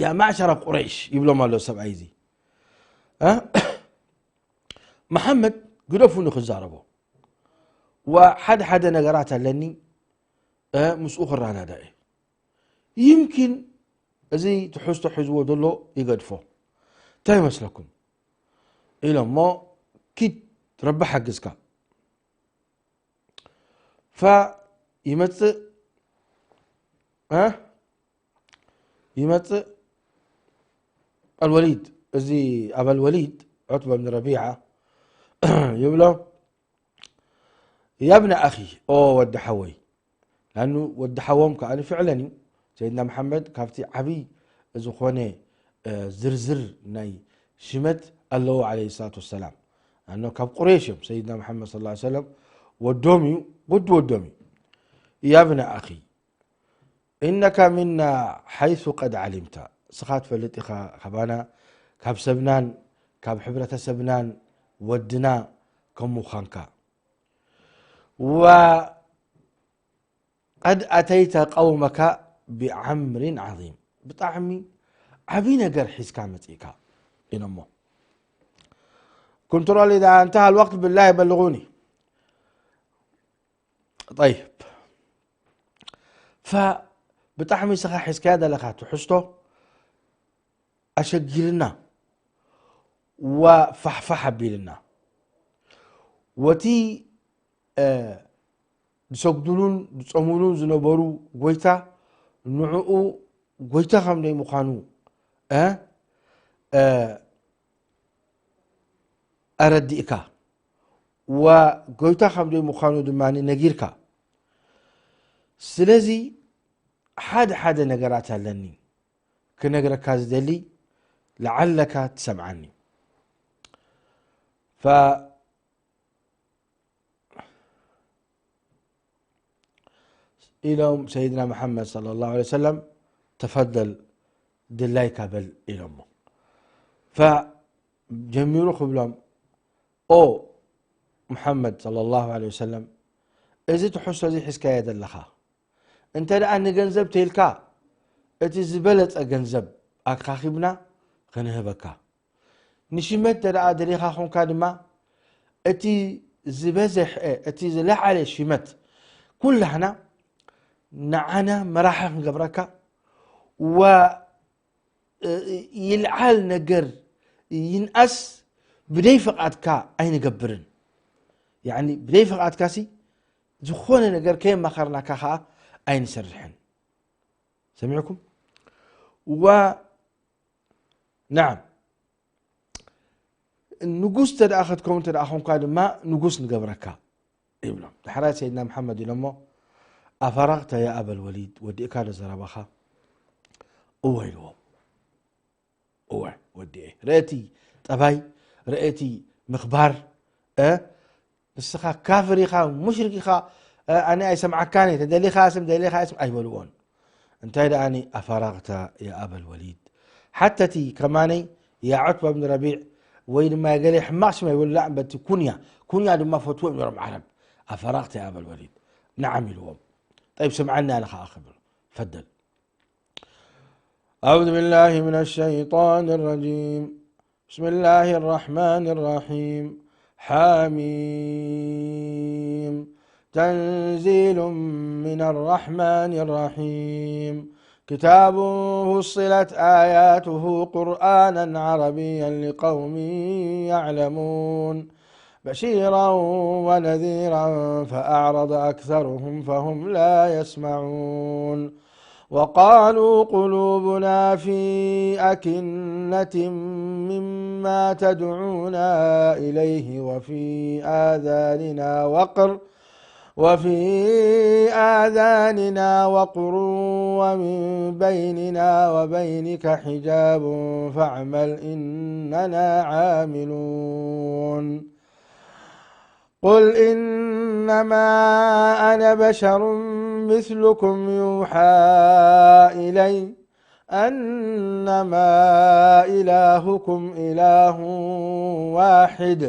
ያ ማዕሸራ ቁረይሽ ይብሎም ኣሎ ሰብኣይ እዚ መሓመድ ግደፉ ንክዛረቦ ዋ ሓደ ሓደ ነገራት ኣለኒ ምስኡ ክረዳዳ እየ ይምኪን እዚ ትሕዝቶ ሒዝዎ ዘሎ ይገድፎ እንታይ ይመስለኩም ኢሎም እሞ ኪድ ረቢ ሓግዝካ ፋ ይመጽእ ይመጽእ ኣልወሊድ እዚ ኣበል ወሊድ ዑትበ ብን ረቢዓ ይብሎ ያብነ ኣኺ ኦ ወዲ ሓወይ ላኑ ወዲ ሓዎም ከኣ ፍዕለን እዩ ሰይድና መሓመድ ካብቲ ዓብይ ዝኾነ ዝርዝር ናይ ሽመት ኣለዎ ዓለ ሰላት ወሰላም ኣነ ካብ ቁሬሽ እዮም ሰይድና መሓመድ ስ ሰለም ወዶም እዩ ወዲ ወዶም እዩ ያብነ ኣኺ إنك منا حيث قد علمت ስኻ ትፈልጥ ኢኻ ካባና ካብ ሰብናን ካብ ሕብረተሰብናን ወድና ከም ምዃንካ وقد أتيت قومك بأمر عظيم ብጣዕሚ ዓብይ ነገር ሒዝካ መፂእካ ኢሎሞ كنترول إذا انتهى الوقت بالله بلغوني طيب ف ብጣዕሚ ስኻ ሒዝካያ ዘለኻ ትሕዝቶ ኣሸጊርና ወፋሕፋሕ ኣቢልና ወቲ ዝሰግዱሉን ዝፀሙሉን ዝነበሩ ጎይታ ንዕኡ ጎይታ ከም ደይ ምዃኑ ኣረዲእካ ወጎይታ ከም ደይ ምዃኑ ድማ ነጊርካ ስለዚ ሓደ ሓደ ነገራት ኣለኒ ክነግረካ ዝደሊ لعلك ትሰምዓኒ። ፈ ኢሎም ሰይድና መሓመድ صلى الله عليه وسلم ተፈደል ድላይካ በል ኢሎሞ። ፈጀሚሩ ክብሎም ኦ መሓመድ صلى الله عليه وسلم እዚ ትሕዝቶ እዚ ሒዝካዮ ዘለኻ እንተ ደኣ ንገንዘብ ተይልካ እቲ ዝበለጸ ገንዘብ ኣካኺብና ክንህበካ ንሽመት እንተ ደኣ ደሊኻ ኾንካ ድማ እቲ ዝበዘሐ እቲ ዝለዓለ ሽመት ኩላህና ንዓና መራሒ ክንገብረካ ወ ይልዓል ነገር ይንኣስ ብደይ ፍቓድካ ኣይንገብርን። ያኒ ብደይ ፍቓድካ ሲ ዝኾነ ነገር ከየማኸርናካ ኸዓ ኣይንሰርሕን። ሰሚዕኩም? ወ ናዓም ንጉስ ተደኣ ክትከውን ተደኣ ኾንካ ድማ ንጉስ ንገብረካ ይብሎም። ዳሕራይ ሰይድና መሓመድ ኢሎሞ ኣፈራቕተ ያ ኣበል ወሊድ ወዲእካ ዶ ዘረባኻ? እወ ኢልዎም። እወ ወዲኤ። ርእቲ ጠባይ ርእቲ ምኽባር እ ንስኻ ካፍር ኢኻ ሙሽሪክ ኢኻ ኣነ ኣይሰምዓካን እየ ተደሊኻ ስም ደሊኻ ስም ኣይበልዎን እንታይ ደኣኒ ኣፈራቕተ የኣበል ወሊድ ሓተቲ ከማነይ የዑትባ ብን ረቢዕ ወይ ድማ የገለ ሕማቕ ሽም ኣይበሉላ እምበቲ ኩንያ ኩንያ ድማ ፈትዎ እዮም ነሮም ዓረብ ኣፈራቕተ የኣበል ወሊድ ነዓም ኢልዎም ጠይብ ስምዓኒ ኣነ ኸዓ ክብል ፈደል أعوذ بالله من الشيطان الرجيم بسم الله الرحمن الرحيم حميم تنزيل من الرحمن الرحيم كتاب فصلت آياته قرآنا عربيا لقوم يعلمون بشيرا ونذيرا فأعرض أكثرهم فهم لا يسمعون وقالوا قلوبنا في أكنة مما تدعونا إليه وفي آذاننا وقر وفي آذاننا وقر ومن بيننا وبينك حجاب فاعمل إننا عاملون قل إنما أنا بشر مثلكم يوحى إلي أنما إلهكم إله واحد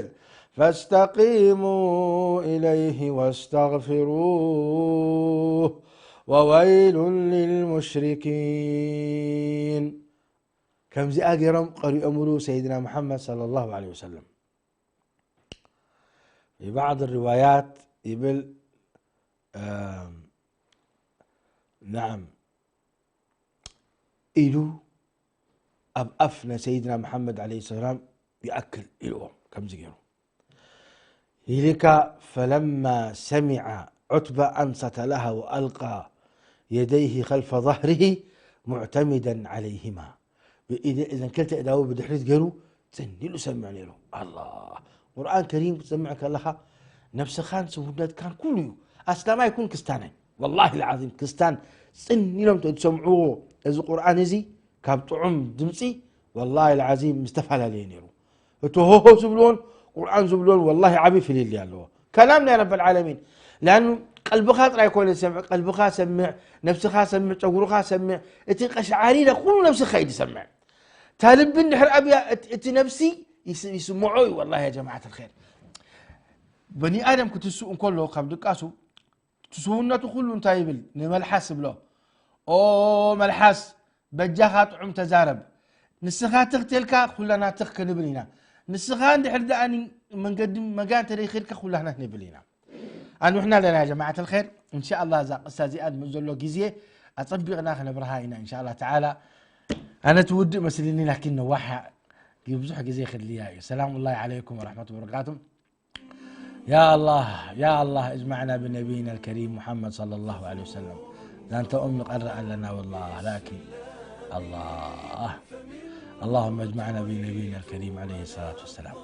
فاستقيموا إليه واستغفروه وويل للمشركين ከምዚኣ ገይሮም ቀሪኦምሉ ሰይድና መሓመድ صلى الله عليه وسلم في بعض الروايات ይብል نعم ኢሉ ኣብ ኣፍ ናይ ሰይድና መሓመድ عليه السلام ይኣክል ኢልዎም ከምዚ ገይሩ ኢልካ فلما سمع عتبة أنصت لها وألقى يديه خلف ظهره معتمدا عليهما እዘን ክልተ እዳዉ ብድሕሪት ገይሩ ጽን ኢሉ ሰምዕ ነይሩ ኣላ ቁርኣን ከሪም ክትሰምዕ ከለኻ ነብስኻን ስውነትካን ኩሉ እዩ ኣስላማይ ኩን ክስታናይ ወላሂ ልዓዚም ክስታን ጽን ኢሎም ተዝሰምዕዎ እዚ ቁርኣን እዚ ካብ ጥዑም ድምፂ ወላሂ ልዓዚም ምስተፈላለየ ነይሩ እቲ ሆሆ ዝብልዎን ቁርኣን ዝብልዎን ወላሂ ዓብዪ ፍልልይ ኣለዎ ከላም ናይ ረብ ልዓለሚን ላኑ ቀልብኻ ጥራይ ኮነ ዝሰምዕ ቀልብኻ ሰምዕ ነብስኻ ሰምዕ ጨጉርኻ ሰምዕ እቲ ቀሽዓሪረ ኩሉ ነብስኻ እዩ ዝሰምዕ እታ ልቢ እንድሕር ኣብያ እቲ ነብሲ ይስምዖ እዩ ወላ ጀማዓት ልር በኒ ኣደም ክትስኡ እንከሎ ካብ ድቃሱ ትስውነቱ ኩሉ እንታይ ይብል ንመልሓስ ይብሎ ኦ መልሓስ በጃኻ ጥዑም ተዛረብ ንስኻ ትኽ ተልካ ኩላና ትኽ ክንብል ኢና ንስኻ እንድሕር ደኣ መንገዲ መጋ እንተደይክድካ ኩላና ክንብል ኢና ኣንውሕና ኣለና ጀማዓት ልር እንሻ ኣላ እዛ ቅሳ እዚኣ ምስ ዘሎ ግዜ ኣፀቢቕና ክነብርሃ ኢና እንሻ ኣላ ተዓላ ኣነ ትውድእ መስልኒ ላኪን ነዋሓ ብዙሕ ግዜ ክድልያ እዩ ሰላም ላሂ ዓለይኩም ወረሕመቱ ወበረካቱ يا الله يا الله اجمعنا بنبينا الكريم محمد صلى الله عليه وسلم ዛንታ ኦም ንቀርእ ኣለና والله لكن الله اللهم اجمعنا بنبينا الكريم عليه الصلاة والسلام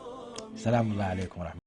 سلام الله عليكم ورحمة